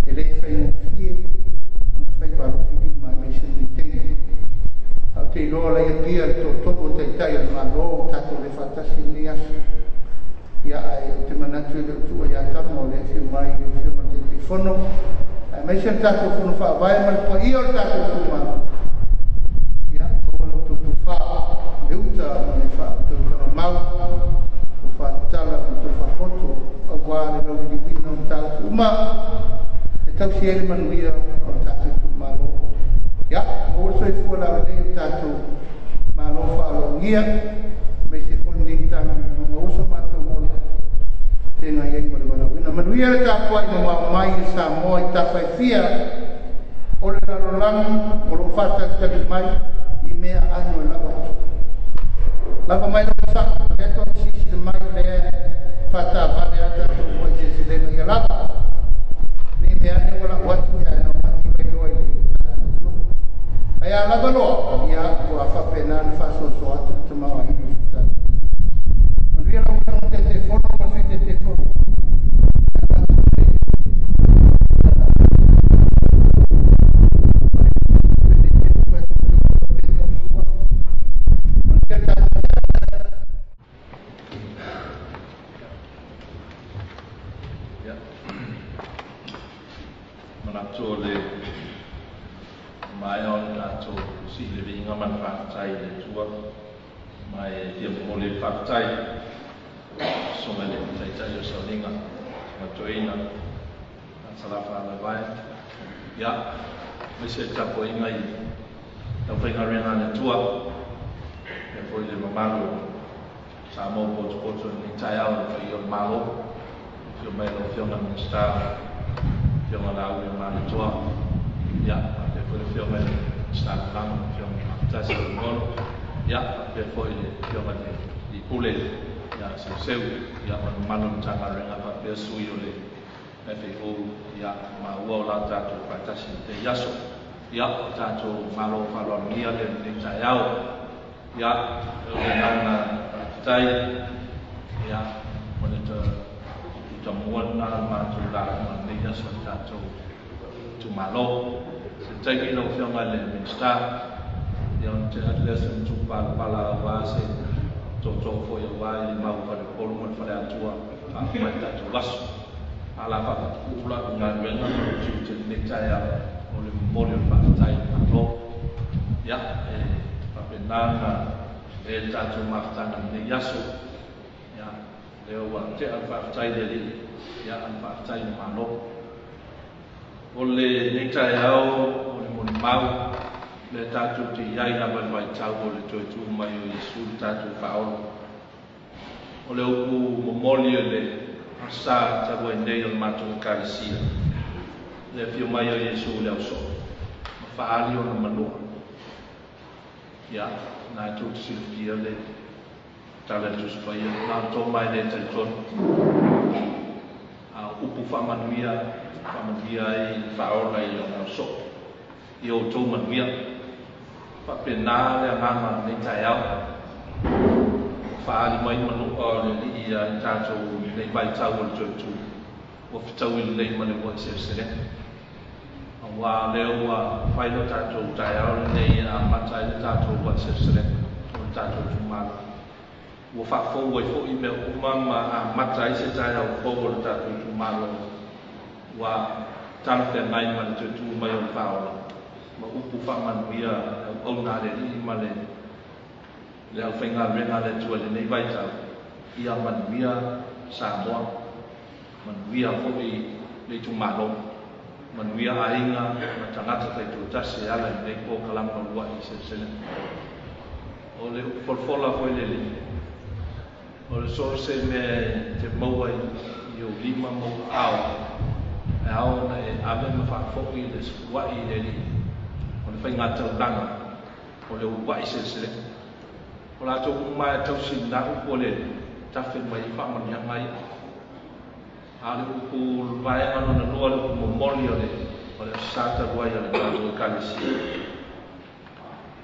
E le faigofie ona faiva alofilima aemaise lenei taimi. A ou te iloa la ia pia le toatolu o Taitai o le Malo ua tatou le faatasi i lenei aso. Ia ae ou te manatu e le o tuua ia tama o le afio mai le afioga i le Taitaifono, aemaise le tatou fono faavae ma le paia o le tatou itumalo. Ia, maua la outou tofa, le uta ma le faautautaga mau, tofa tatala ma tofa poto, aua le lauliliuina o mataupu uma e tausi ai le manuia o le tatou itumalo. Ia, maua le soifua laulelei o tatou malo faalogia, aemaise foi lenei Matagaluega, maua so matou ola feagai ai ma le valaauina. Manuia le tapuai mamao mai i Samoa i tafa e fia o le lalolagi o lo o faatalitali mai i mea aano e lau atu. Lava mai lau sao, o lea tou te silasila mai o lea faatavale a tatou uluai seleselega ia lava. Nei mea ane ua lau atu ia na mati mai loa i le tatou atunuu. Ae a lava loa, ia ua faapena ona faasoasoa atu le tamaoaiga o si o tatou. Manuia lau afioga. Ia, manatu o le maea ona tatou sii le viiga ma le faafetai i le Atua, ma e fia momoli le faafetai susuga i le Taitai o Sauniga, Susuga Toeaina Salafa Lavae, ia, aemaise le tapuaiga i le aufaigaluega a le Atua, faapea foi le mamalu o Samoa ua potopoto i lenei taeao i le paia o le Malo, afio mai lau Afioga i le Minisita, Afioga Laauli Malietoa, ia, faapea foi le Afioga i le Minisita Lagolago, le Afioga Faatasi Fuimaono, ia, faapea foi le Afioga i le Pule ia Seuseu, ia, ma le mamalu o le Matagaluega faapea sui o le FAO, ia, maua o la tatou faatasi i lenei aso. Ia, o tatou malo faaaloalogia lea i lenei taeao. Ia, o le agaga faafetai, ia, o le tutamua lena o le matou lauga i lenei aso i le tatou itumalo. Se taimi lau Afioga i le Minisita, ia ona tea atu lea o se matupalapala aua se tootoo foi aua i le mau faleupolu ma le faleatua faauma ai le tatou aso. A o le a faaputupuu lau galuega ma lou tiute i lenei taeao o le momoli o le faafetai i le Malo. Ia, e faapena ona i ai le tatou mafutaga i lenei aso. Ia, lea ua tea le faafetai i le Alii, ia, a o le faafetai i le Malo. O lenei taeao o le molimau lea tatou te i ai lava i le vaitau o le toe tu mai o Iesu le tatou Faaola. O le upu momoli o le Aso Sa talu ai nei o le matou Ekalesia, le afio mai o Iesu i le ausoo ma faaali ona manua. Ia, na e tou te silafia le tala i le Tusi Paia, na ona toma e le talitonu. A o upu faamanuia, faamanuia ai le Faaola i ona ausoo, ia outou manuia. Faapena le agaga o lenei taeao. Ua faaali mai manua o le Alii ia i tatou i lenei vaitau o le toe tu, ua fetaui lelei ma le uluai seleselega. Aua o lea ua fai lo tatou taeao lenei e amata ai le tatou uluai seleselega o le tatou itumalo. Ua faafou ai foi mea uma ma amata ai se taeao fou o le tatou itumalo ua talafeagai ma le toe tu mai o le Faaola ma upu faamanuia le auauna a le Alii ma le aufaigaluega a le Atua i lenei vaitau, ia manuia Samoa, manuia foi le itumalo, manuia aiga ma tagata taitoatasi e ala i lenei polokalame o uluai seleselega. O le upu folafola foi le Alii, o le so o se mea e te maua i ou lima ma ou aao, e ao ona e ave ma faafoi le sefuluai i le Alii, o le faigataulaga, o le uluai seleselega. O latou uma e tausi i lena upu o le Alii, tafe mai ai faamanuiaga ia. A o le upu vaega lona lua, le upu momoli o le Aso Sa talu ai o le tatou Ekalesia,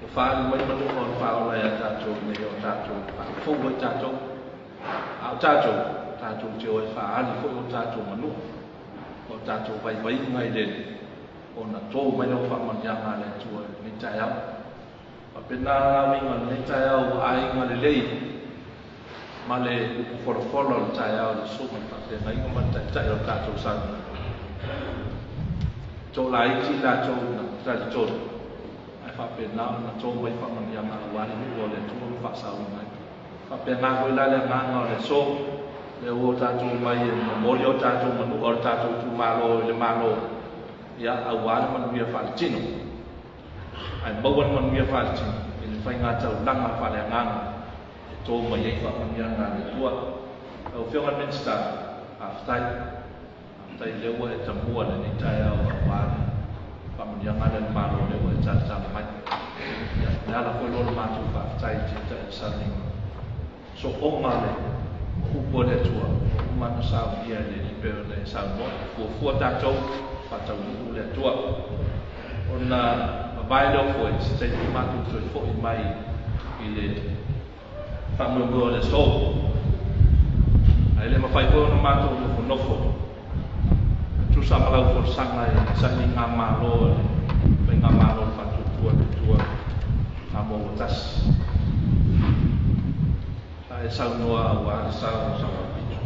ua faaali mai manua o le Faaola ia tatou ina ia o tatou faafou ai tatou. A o tatou, tatou te o e faaali foi o tatou manua, o tatou vaivaiga i le Alii, ona to mai lea o faamanuiaga a le Atua i lenei taeao. Faapena la uiga o lenei taeao ua aiga lelei ma le upu folafola o le taeao i le susuga i le faafeagaiga ma le taitai o le tatou sauniga. Toalaiti i latou na talitonu, ae faapena ona to mai faamanuiaga aua le nuu o le Atua ma faasauina ai. Faapena foi la le agaga o le aso, lea ua tatou omai e momoli o tatou manua o le tatou itumalo i le Malo, ia, aua le manuia faaletino. Ae maua le manuia faaletino i le faigataulaga faaleagaga e to mai ai faamanuiaga a le Atua. Lau Afioga i le Minisita, faafetai. Faafetai lea ua e tamua lenei taeao aua le faamanuiaga lea a le Malo lea ua e talatala mai. Ia, o le ala foi lea o le matou faafetai i le Taitai o Sauniga. Sooga le upu a le Atua, ua uma ona saunia e le Alii pei ona e saunoa, e fuafua tatou, faataunuu le Atua. Ona mavae lea o foe, se taimi matou toe foi mai i le faamoemoe o le aso. Ae le mafai foi ona matou nofonofo e tusa ma lau folasaga i sailigamalo a le Faigamalo o le Faatuatua i le Atua Samoa ua tasi. Sa e saunoa aua le sao o Sauapitu.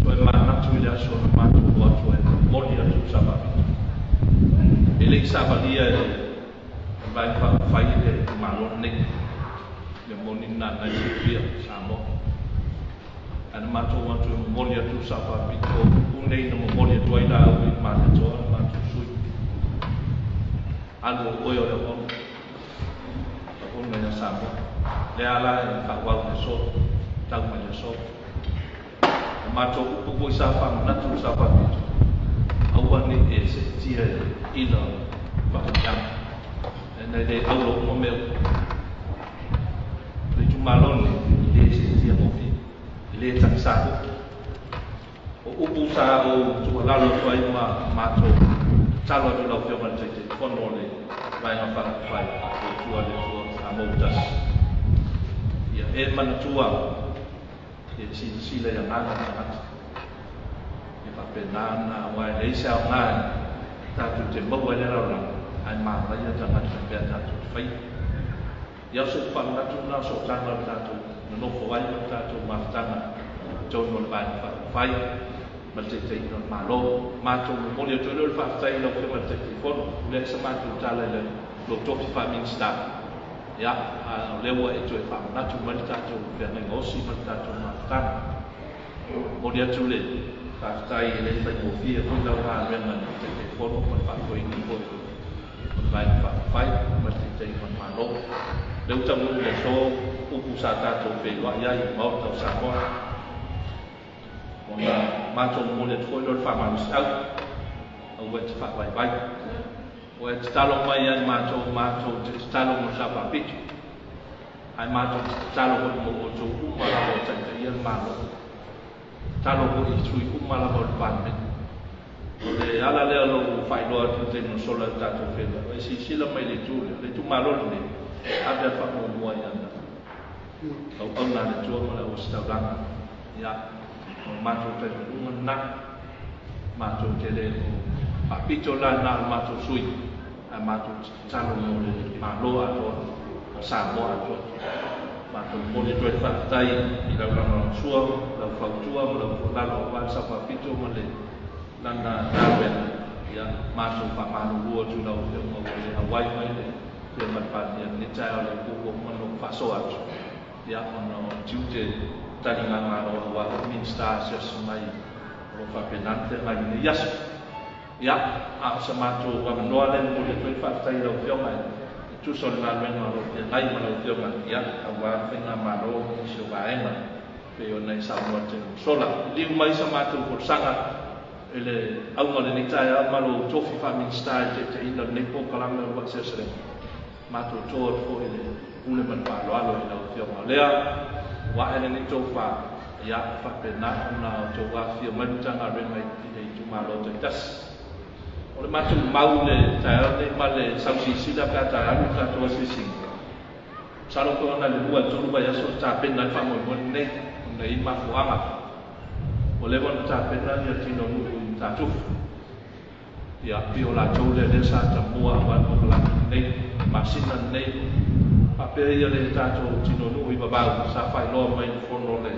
O Toe manatu i le aso na matou o atu ai e momoli atu le savavito. E le i savalia e le Vaega Faaupufai le itumalo lenei. Le moni lena na e silafia Samoa. Ae na matou o atu e momoli atu le savavito o upu nei na momoli atu ai Laauli i Malietoa le matou sui usufono. Alu o oe o le auauna, auauna ia Samoa. Lea la e faaauau i le aso, tau mai le aso. O matou upu foi sa faamanatu i le savavito, aua ne i e seetia i le ila o le faamanuiaga. Ona e le auro uma mea uma. O le itumalo lenei, e le seetia gofie, e le tagisa foi. O upu sa ou tuualalo atu ai ma matou tatalo atu i lau Afioga i le Taitaifono o le Vaega Faaupufai, Faatuatua i le Atua Samoa ua Tasi, ia e manatua ia silasila i agaga o tagata. Ia faapena ona, aua e leai se aoga tatou te maua ai le lalolagi, ae manaia tagata i mea tatou te faia. Ia o se faamanatu lena o sootaga o le tatou nonofo ai ma le tatou mafutaga i totonu o le Vaega Faaupufai ma le taitaiga o le Malo. Matou momoli atu ai lea o le faafetai i lau Afioga i le Taitaifono, ua leai sa matou tala i lou tofi faa-Minisita, ia, a o lea ua e toe faamanatu mai le tatou feagaiga osi ma le tatou mafutaga. Momoli atu le faafetai e le faigofie foi lau galuega i le Taitaifono ma le faafoeina foi o le Vaega Faaupufai ma le taitaiga o le Malo. O lea ua taunuu i le aso upu sa tatou feiloai ai i le Maota o Samoa, ona matou momoli atu foi lea o le faamalosiau, aua e te faavaivai. Ua e tatalo mai ia i matou, matou te tatalo mo le Sao Faapito, ae matou te tatalo foi mo outou uma lava o taitaia le Malo. Tatalo foi i sui uma lava o le Palemene. O le ala lea o lou faailoa atu i le taimi ua sola i le tatou feiloai, e silasila mai i le itu lea, le itumalo lenei, ave a le faamuamua i ana auauna a le Atua ma le auositaulaga. Ia, o le matou talitonuga lena. Matou te le o faapito la na o le matou sui, ae matou te tatalo mo le Malo atoa, ma Samoa atoa. Matou momoli atu ai le faafetai i lau lagolagosua, lau fautua ma lau tuualalo aua le sao faapito ma le lana galuega. Ia, matou faamalulu atu i lau Afioga ua le auai mai le Afioga i le Palemia i lenei taeao, o lea foi ua uma ona ou faasoa atu, ia, ona o tiute taligamalo aua foi Minisita asiasi mai o lo o faapena ona feagai i lenei aso. Ia, a o se matou avanoa lea e momoli atu ai le faafetai i lau Afioga e tusa o le galuega o lo o feagai ma lau Afioga, ia, aua le faigamalo ma nisi o vaega pei ona e saunoa i le taimi ua sola. Liliu mai sa matou folasaga i le auga o lenei taeao ma lou tofi faa-Minisita i le taitaiina o lenei polokalame o le Uluai Seleselega. Matou to atu foi i le pule ma le faaaloalo i lau Afioga. O lea ua ae lenei tofa, ia, e faapena ona outou afifio mai le Matagaluega i le itumalo taitasi. O le matou mau i le taeao lenei ma le sausilasila pe a ta alu i le tatou asiasiga, masalo pe ona i le 2 i le 3 vaiaso o tapena ai le faamoemoe lenei, ona e i ai mafuaaga. Ua leva ona tapena ia tino nuu i Matatufu. Ia, pei o latou lea lea sa tamua aua le polokalame lenei, masina lenei. Faapea ia le tatou tino nuu i Vavau sa faailoa mai i le fono le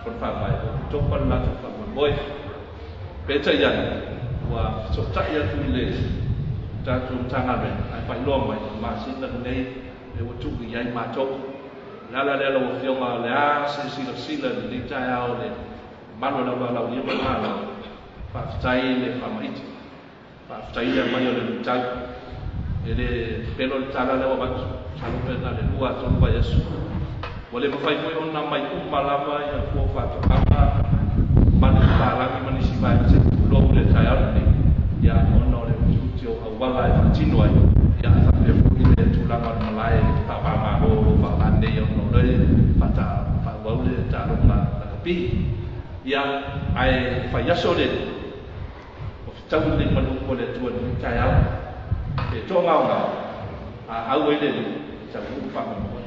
Fono Faavae o Oketopa le latou faamoemoe. Peitai ane, ua fesootai atu i le tatou Matagaluega ae faailoa mai o le masina lenei lea ua tuu i ai matou. O le ala lea lau Afioga o le a se silasila i lenei taeao le mamalu o le auvalaaulia ma le Malo, faafetai le faamaite, faafetai le aumai o le luitau. E le pelo le tala lea ua avatu, masalo pe na o le 2 a 3 vaiaso. Ua le mafai foi ona aumai uma lava ia fua o faatoaga ma le papalagi ma nisi vaega se i tulou le taeao lenei, ia ona o le utiuti o auala e faatino ai, ia ae faapea foi le tulaga o le malae faava-o-Malo o lo o faaaoga nei ona o lea e faaauau le taaloga lakapi. Ia, ae fai aso le o fetaui lenei ma le upu a le Atua i lenei taeao, e toagaogao, a au ai le alii, e taunuu le faamoemoe.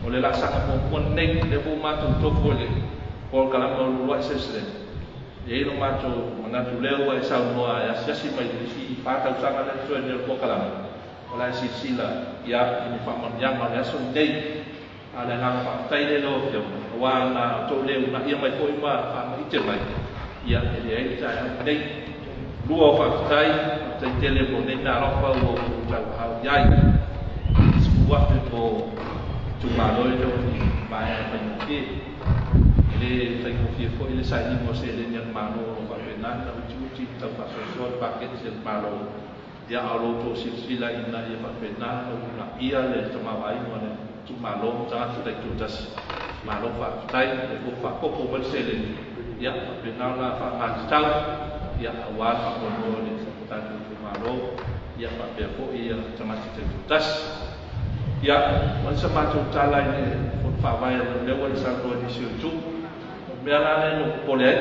O le laasaga muamua lenei, lea foi ua matou tofu i le polokalame o le Uluai Seleselega, e i ai lo matou manatu lea ua e saunoa e asiasi mai i le isi 4 tausaga lea totoe nei o le polokalame, o le a e silasila ia i ni faamanuiaga o le aso lenei. A o le agaga faafetai lea i lau Afioga, aua na outou le uunaia mai foi ma faamaite mai, Ia e leai le taeao lenei. Lua o faafetai, faafetai tele mo nei meaalofa ua outou tauaau i ai. 10,000 mo itumalo e le o ni vaega faigofie. E le faigofie foi le sailiga o seleni a le Malo o lo o faapena ona utiuti ma tau faasoasoa le paketi a le Malo. Ia a o lo outou silasila ina ia faapena ona uunaia le tamaoaiga o le itumalo ma tagata taitoatasi. Malo faafetai, o lea foi ua faaopoopo mai le seleni, ia faapena ona faaaoga tatau, ia aua le faamoemoe o le tatou itumalo, ia faapea foi tagata taitoatasi. Ia, o le sa matou tala i le fono faavae a lea ua e saunoa i nisi o itu. O le mea la lea na ou popole ai,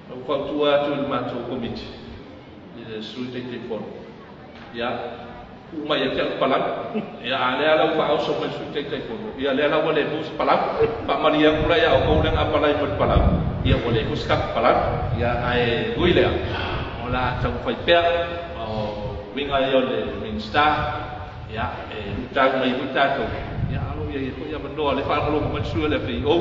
na ou fautua atu i le matou komiti, i le Sui Taitaifono, ia, tuu mai ia te au le palau. Ia, a o lea la ua faaoso mai le Sui Taitaifono, ia lea la ua le maua se palau. Faamalie atu la ia outou lea na apalai mai le palau, ia ua le maua se tatou palau. Ia, ae ui lea, o le a taumafai pea, o uiga ia o le Minisita, ia, e luitau mai foi tatou, ia, a o lo o i ai foi avanoa, o lea e faalogologo mai le sui o le FAO,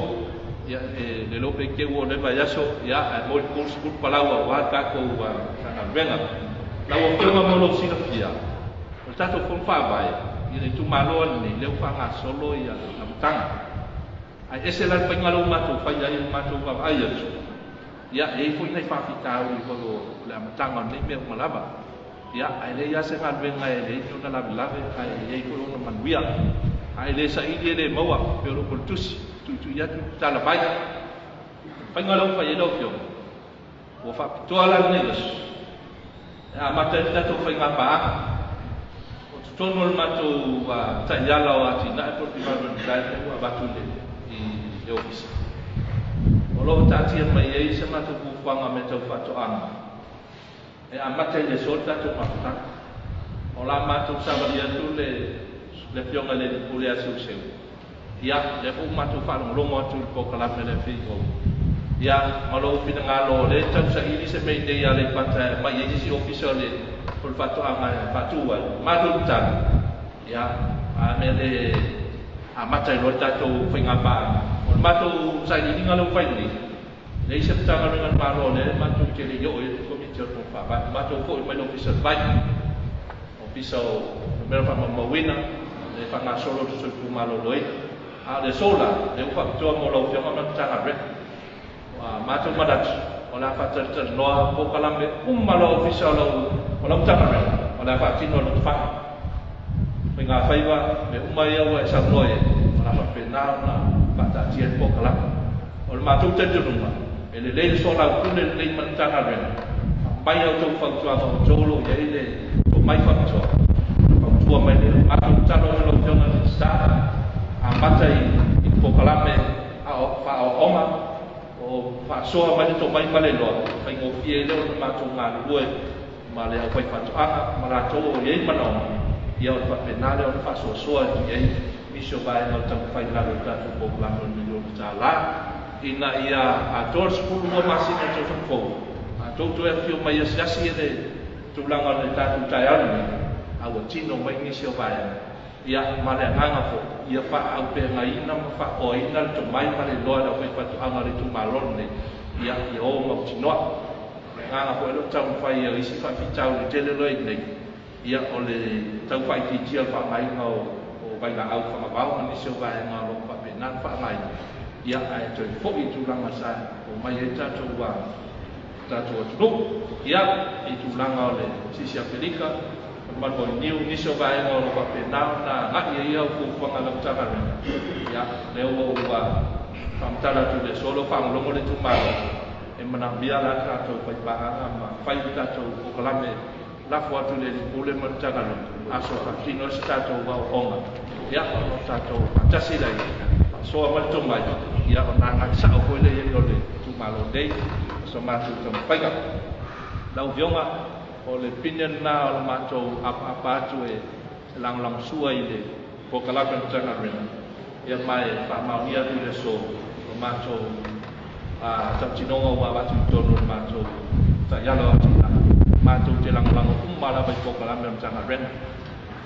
ia, e le iloa pe te i ua oo i lea vaiaso, ia, ae mo le 30 palau aua le tatou Matagaluega. Lau Afioga mo lou silafia, o le tatou fono faavae i le itumalo lenei, lea ua faagasolo ia amataga. Ae ese la le faiga lea ua matou fai ai, ua matou vaavaai atu, ia, e i ai foi nai faafitauli foi o le amataga o lenei mea uma lava. Ia, ae leai lava se galuega e leai ni ona lavelave, ae i ai foi ona manuia. A e le saili e le maua, pei o le upu a le tusi, tuitui atu tatala mai. Faiga lea ua fai ai lau Afioga, ua faapitoa la lenei aso, e amata ai le tatou faiga paaga. O totonu o le matou taiala o atinae po o le development plan lea ua avatu i le ofisa, o lo o taatia mai ai se matou fuafuaga mea tau faatoaga, e amata i le aso le tatou mafutaga. O la matou savali atu le Afioga i le Pule ia Seuseu, ia, lea foi ua matou faalogologo atu i le polokalame a le FAO, ia, ma lou finagalo o lea e tausaili se mea i inei i Aleipata e aumai ai se isi ofisa o le faatoaga e faatu ai, matou tatalo, ia, a mea le amata ai loa le tatou faiga paaga. O le matou sailiiliga lea ua fai nei, leai se Matagaluega a le Malo o lea matou te le i oo i ai le komiti o le fono faavae. Matou foi mai le ofisa o le vai, ofisa o numera faamaumauina, le faagasolo o le soifua maloloina. A o le aso la, lea ua faapitoa mo lau Afioga ma le Matagaluega. Ua matou manatu, o le a faatalatalanoa polokalame uma loa ofisa o lau Matagaluega, o le a faatino e Lotofaga. Faiga faiva, mea uma ia ua e saunoa i ai, o le a faapena ona faataatia le polokalame. O le matou talitonuga, e lelei le soalaupule lenei ma le Matagaluega, aumai a outou fautuaga o outou o lo o i ai le tomai faapitoa, fautua mai le matou tatalo atu lau Afioga i le Minisita, amata i le polokalame faaoaoga, o faasoa mai le tomai ma le iloa, faigofie ai lea ona matou galulue ma le aufaifaatoaga ma latou o i ai manaoga, ia o le faapena lea ona faasoasoa atu i ai nisi o vaega o le taumafai i lalo o le tatou polokalame o le $1 miliona, ina ia atoa le 12 masina o le tausaga fou, a outou toe afifio mai asiasi le tulaga o le tatou taeao lenei, a ua tino mai nisi o vaega, ia, ma le agaga foi, ia faaaupegaina ma faaoaina le tomai ma le iloa e le aufaifaatoaga o le itumalo lenei, ia, ia o mautinoa. O le agaga foi o lo o taumafai o isi faafitauli tele loa i nei, ia, o le tau faaitiitia o le faaaogaina o vailaau fagavao ma nisi o vaega o lo o faapena ona faaaogaina, ia, ae toe foi i tulaga sa omai ai tatou atunuu. Ia, i tulaga o le Sisi Afelika, o le Manu o Niu, nisi o vaega o lo o faapena ona agai ai au fuafuaga a lau Matagaluega, ia, lea ua ou faamatala atu i le aso, o lo o faalogologo le itumalo, e manaomia la tatou faipaaga ma fai le tatou polokalame lafo atu i le Pule ma le Matagaluega, aso faatino ai se tatou aoaoga, ia, ona o tatou faatasi lai, faasoa mai le tomai, ia, ona agai sao foi lea i ai o le itumalo nei, o sa matou taumafaiga. Lau Afioga, o le pine lena o le matou apaapa atu e lagolagosua i le polokalame a le Matagaluega, ia, ma e faamaonia atu i le aso o matou tautinoga ua avatu i totonu o le matou taiala o atinae, matou te lagolago uma lava i polokalame a le Matagaluega.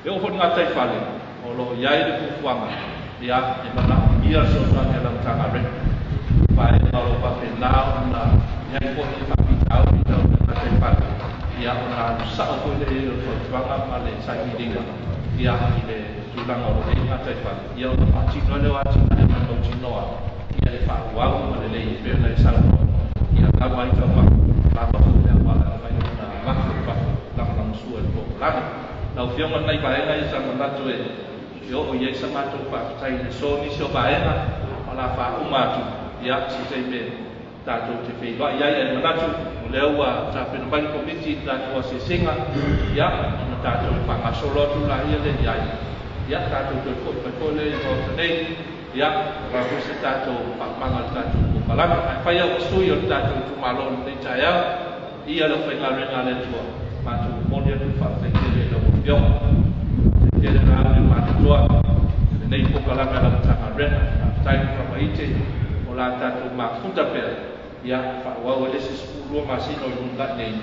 E oo foi i le gataifale, o lo o i ai le fuafuaga, ia, e manaomia le fesoasoani a lau Matagaluega. Vaega o lo o faapena ona i ai foi faafitauli tau le gataifale, ia ona alu sa'o foi lea i ai o le fautuaga ma le sailiiliga ia i le tulaga o lo o i ai gataifale, ia ona faatino ai lea o atinae ma le mautinoa ia le faaauau ma lelei e pei ona e saunoa ia lava ai taumafa lava foi le auala e mafai ona avatu i fafo lagolagosua i le polokalame. Lau Afioga lenei vaega ia sa manatu e oo i ai sa matou faafetai i le aso nisi o vaega ma la faauma atu ia se taimi e tatou te feiloai ai, ae manatu o lea ua tapena mai le Komiti i le tatou asiasiga, ia ona tatou faagasolo atu laia lea i ai, ia tatou toe fo'i mai foi lea i le Maota nei, ia aua foi se tatou faaumaga o le tatou polokalame. Ae fai au ma sui o le tatou itumalo i lenei taeao, ia le aufaigaluega a le Atua, matou momoli atu le faafetai tele i lau Afioga. Faafetai tele Laauli Malietoa i lenei polokalame a lau Matagaluega. Faafetai le faamaite o la tatou mafuta pea, ia faaauau ai le isi 12 masina o le lumanai nei,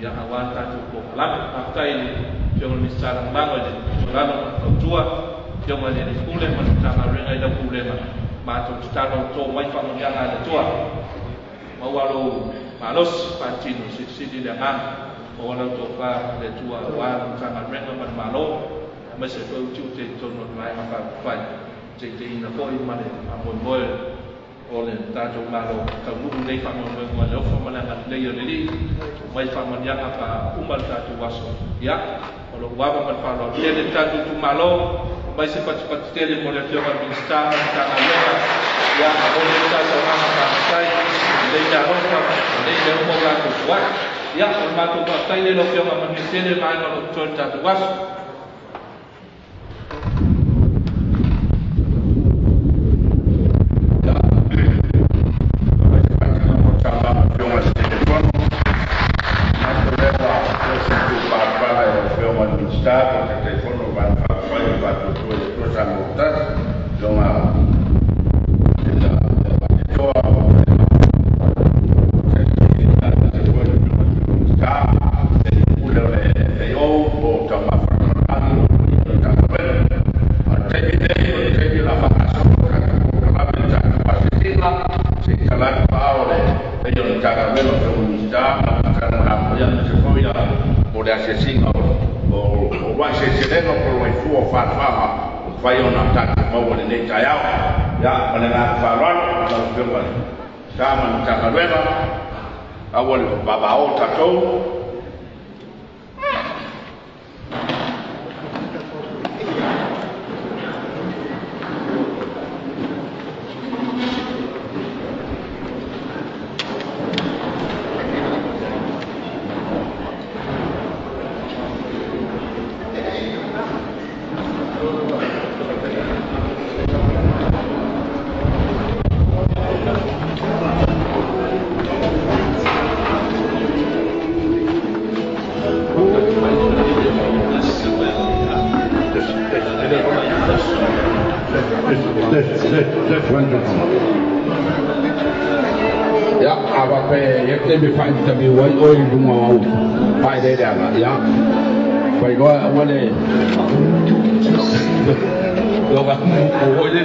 ia aua le tatou polokalame. Faafetai i le Afioga i le Minisita Lagolago i le tuualalo ma le fautua, Afioga i le Alii Pule ma le Matagaluega i lau pulega, matou tatalo to mai faamanuiaga a le Atua. Maua lou malosi faatino, silisili le agaga, maua lau tofa le Atua aua le Matagaluega ma le Malo, aemaise foi utiute i totonu o le Vaega Faaupufai, taitaiina foi ma le faamoemoe o le tatou Malo taunuu nei faamoemoega o le alofa ma le agalelei o le Alii, mai faamanuiaga faauma le tatou aso. Ia, o lou ava ma le faaaloalo tele le tatou itumalo, mai se patipati tele mo le Afioga i le Minisita ma le Matagaluega, ia momoli ai le tatou agaga faafetai, lelei le alofa, lelei le uma o latou tuai. Ia, o le matou faafetai lea i lau Afioga, manuia tele vaega o lo o totoe o le tatou aso. Vavao tatou. Ya, ava pe ye te me fa ta mi wai oi lunga au. Pai le le ala, ya. Pai loa wale. Loga o oi le.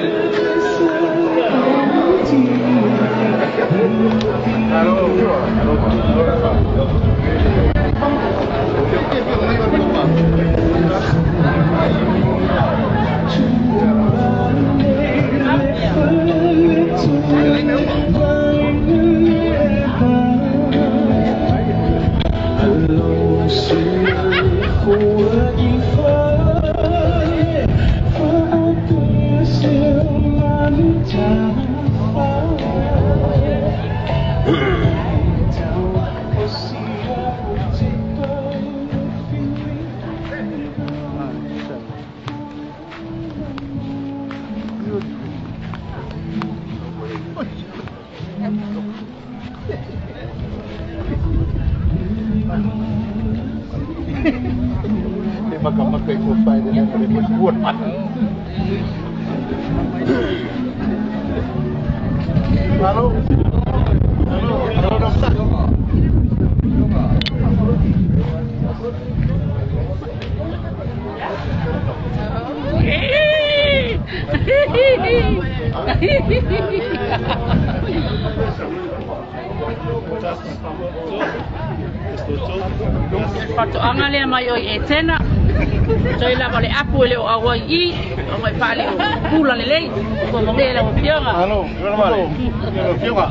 Faatoaga lea mai oi Etena. Toi lava le apu e le o auai i, o mai paale o pula lelei, ko te lau afioga. Alo, lau afioga.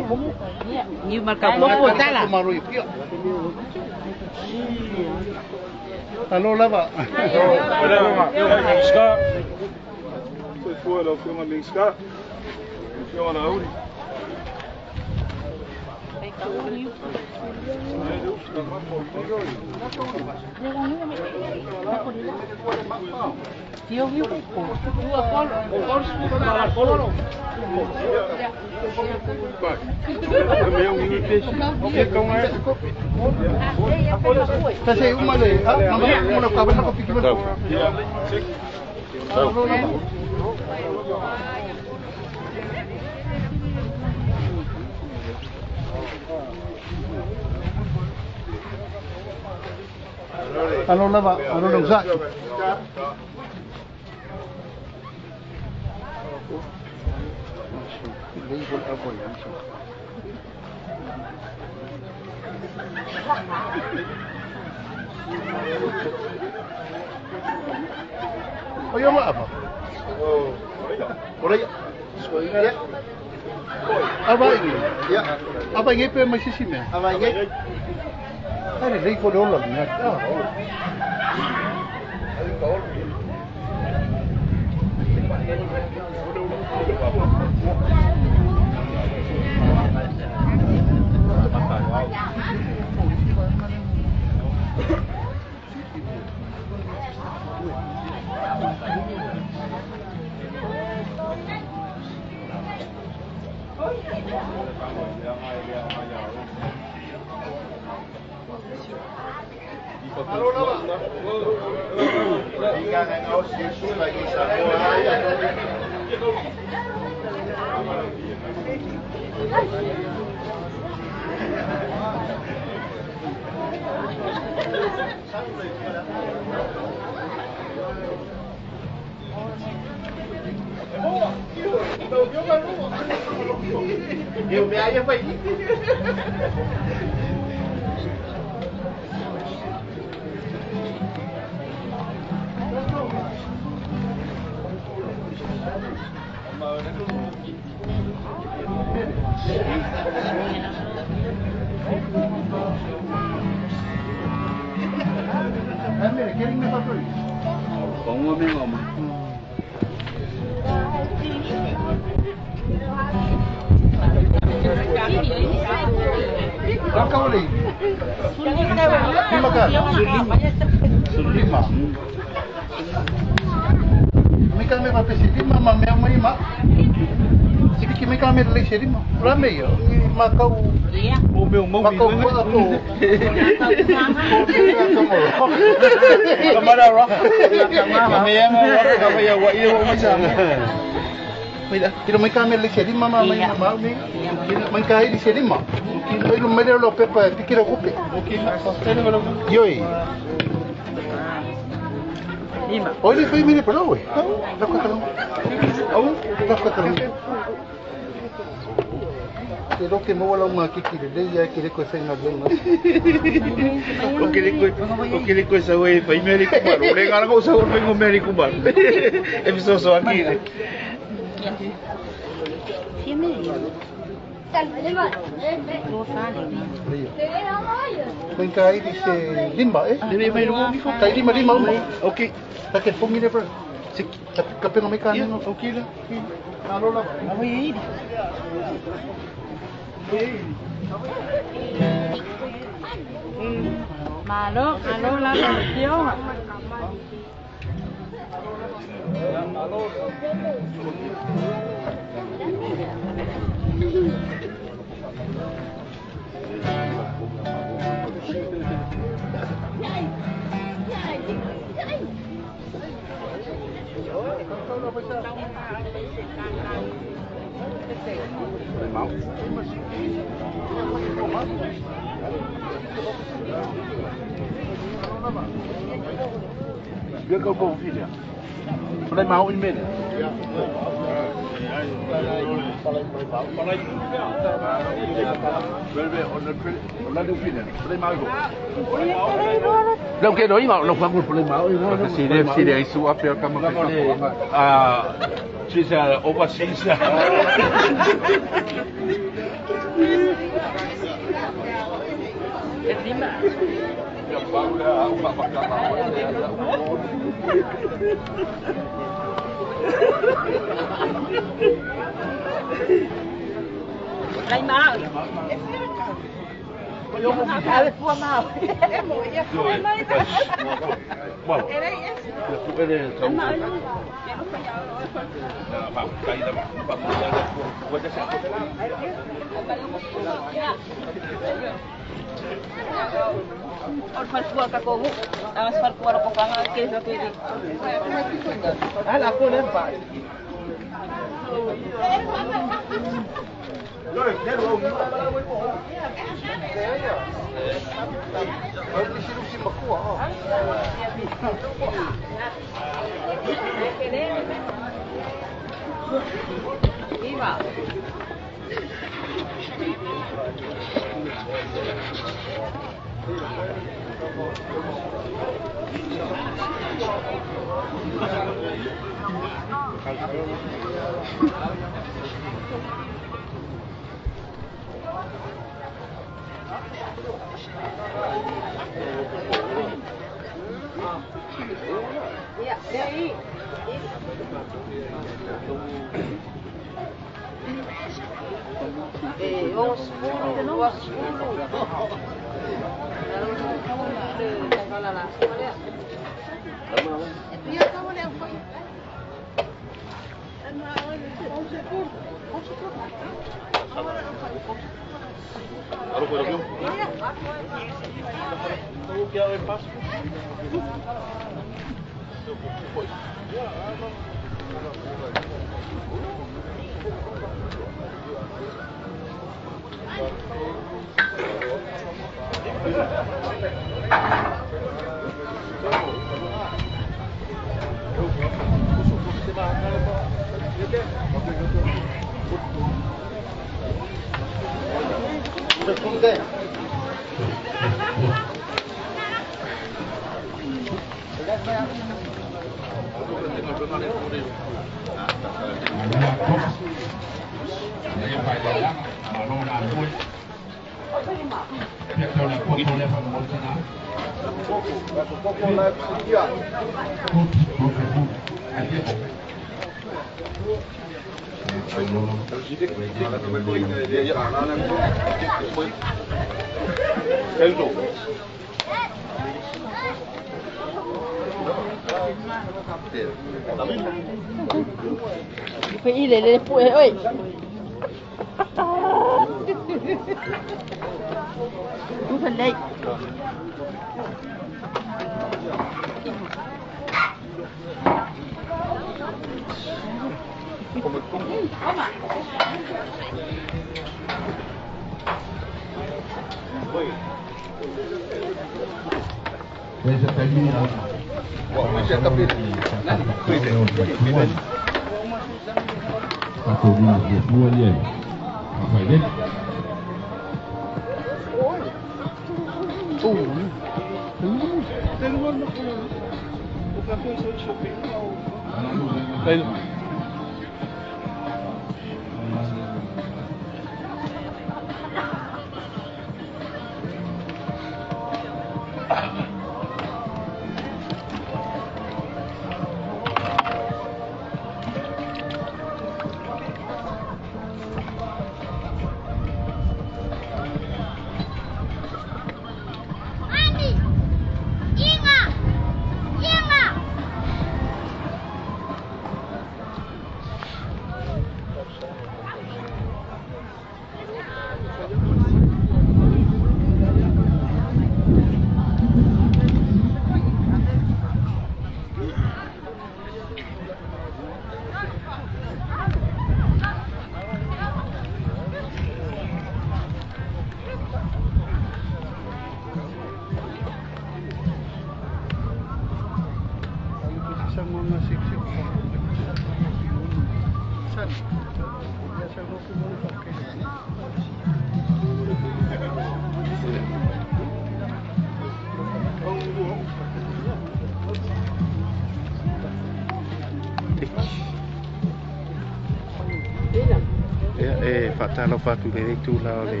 Whaatalo whatu le reitu la o le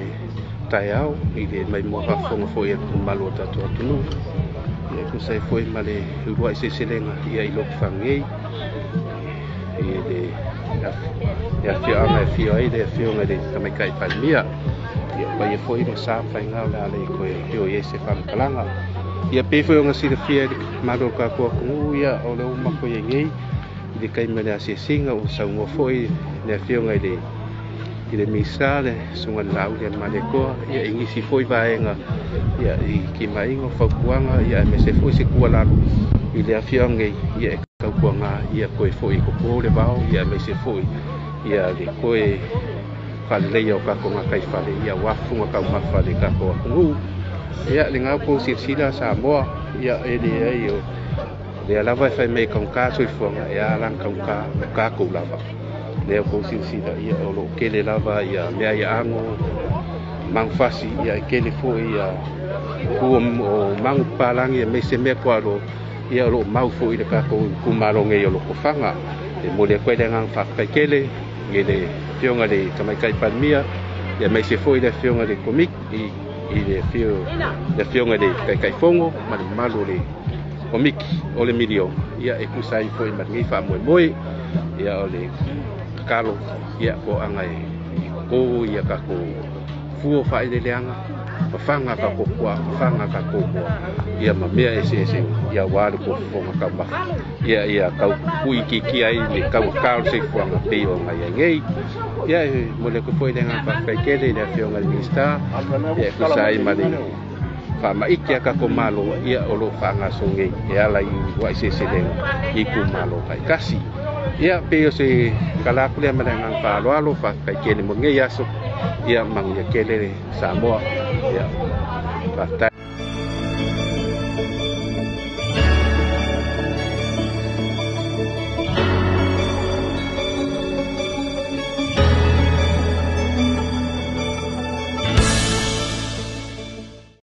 taeao i le mai mua whafonga foi e malu o tātou atunu. Ia kusai foi ma le urua i seselenga ia i loku whangei. I le afioanga e fio ai le afioanga le tamaikai palemia. Ia pai e foi lo sa whainga o le ale i koe pio i ese whangakalanga. Ia pe foi o ngā silafia i le malu o kākua kungu ia o le umako i ngei. I le kaima le asiasinga o saunga foi le afioanga i le i le misa le sunga lau le malekoa ia ingisi foi vaenga ia i kimainga faupuanga ia mese foi se kualalu i le afioanga ia e kaupuanga ia koe foi ko le vao ia mese foi ia le koe whaleleia o kako ngā kai whale ia wafunga kau mawhale kako akungu ia le ngā pou silsila Samoa ia e le ai o le alava e whai mei kaunka soifuanga e alang kaunka kako lava lea kou silasila ia o loo kele lava ia mea ia ago magufasi ia e kele foʻi ia ku o magu papalagi e maise mea koalo ia o loo mau foʻi le kakou kumaloge o lokofaga e moli aku ai le agaga faafetai i le afioga le tamaitai palemia ia maise foʻi le afioga le komiki i le afioga le taitaifogo ma le mamalu o le komiki o le miliona ia e tusa ai foʻi ma lenei faamoemoe ia o le kalo ia ko anga e ko ia ka ko fuo faileleanga fafanga ka ko kua fafanga ka ko moa ia ma mea ese ese ia wa le ko fonga ka ma ia ia ka kui ki ki ai le ka ka se fuanga pe o ngai ngai ia mo le ko foi le nga pa kai kele le afioga le minista ia ko sai ma le fa ma iki ka ko malo ia o lo fa nga songe e ala i wa ese ese le i ku malo kai kasi ia pe o se kalaku le ma nga fa lo alo fa kai kele mo ngai aso ia mangia kele Samoa ia fa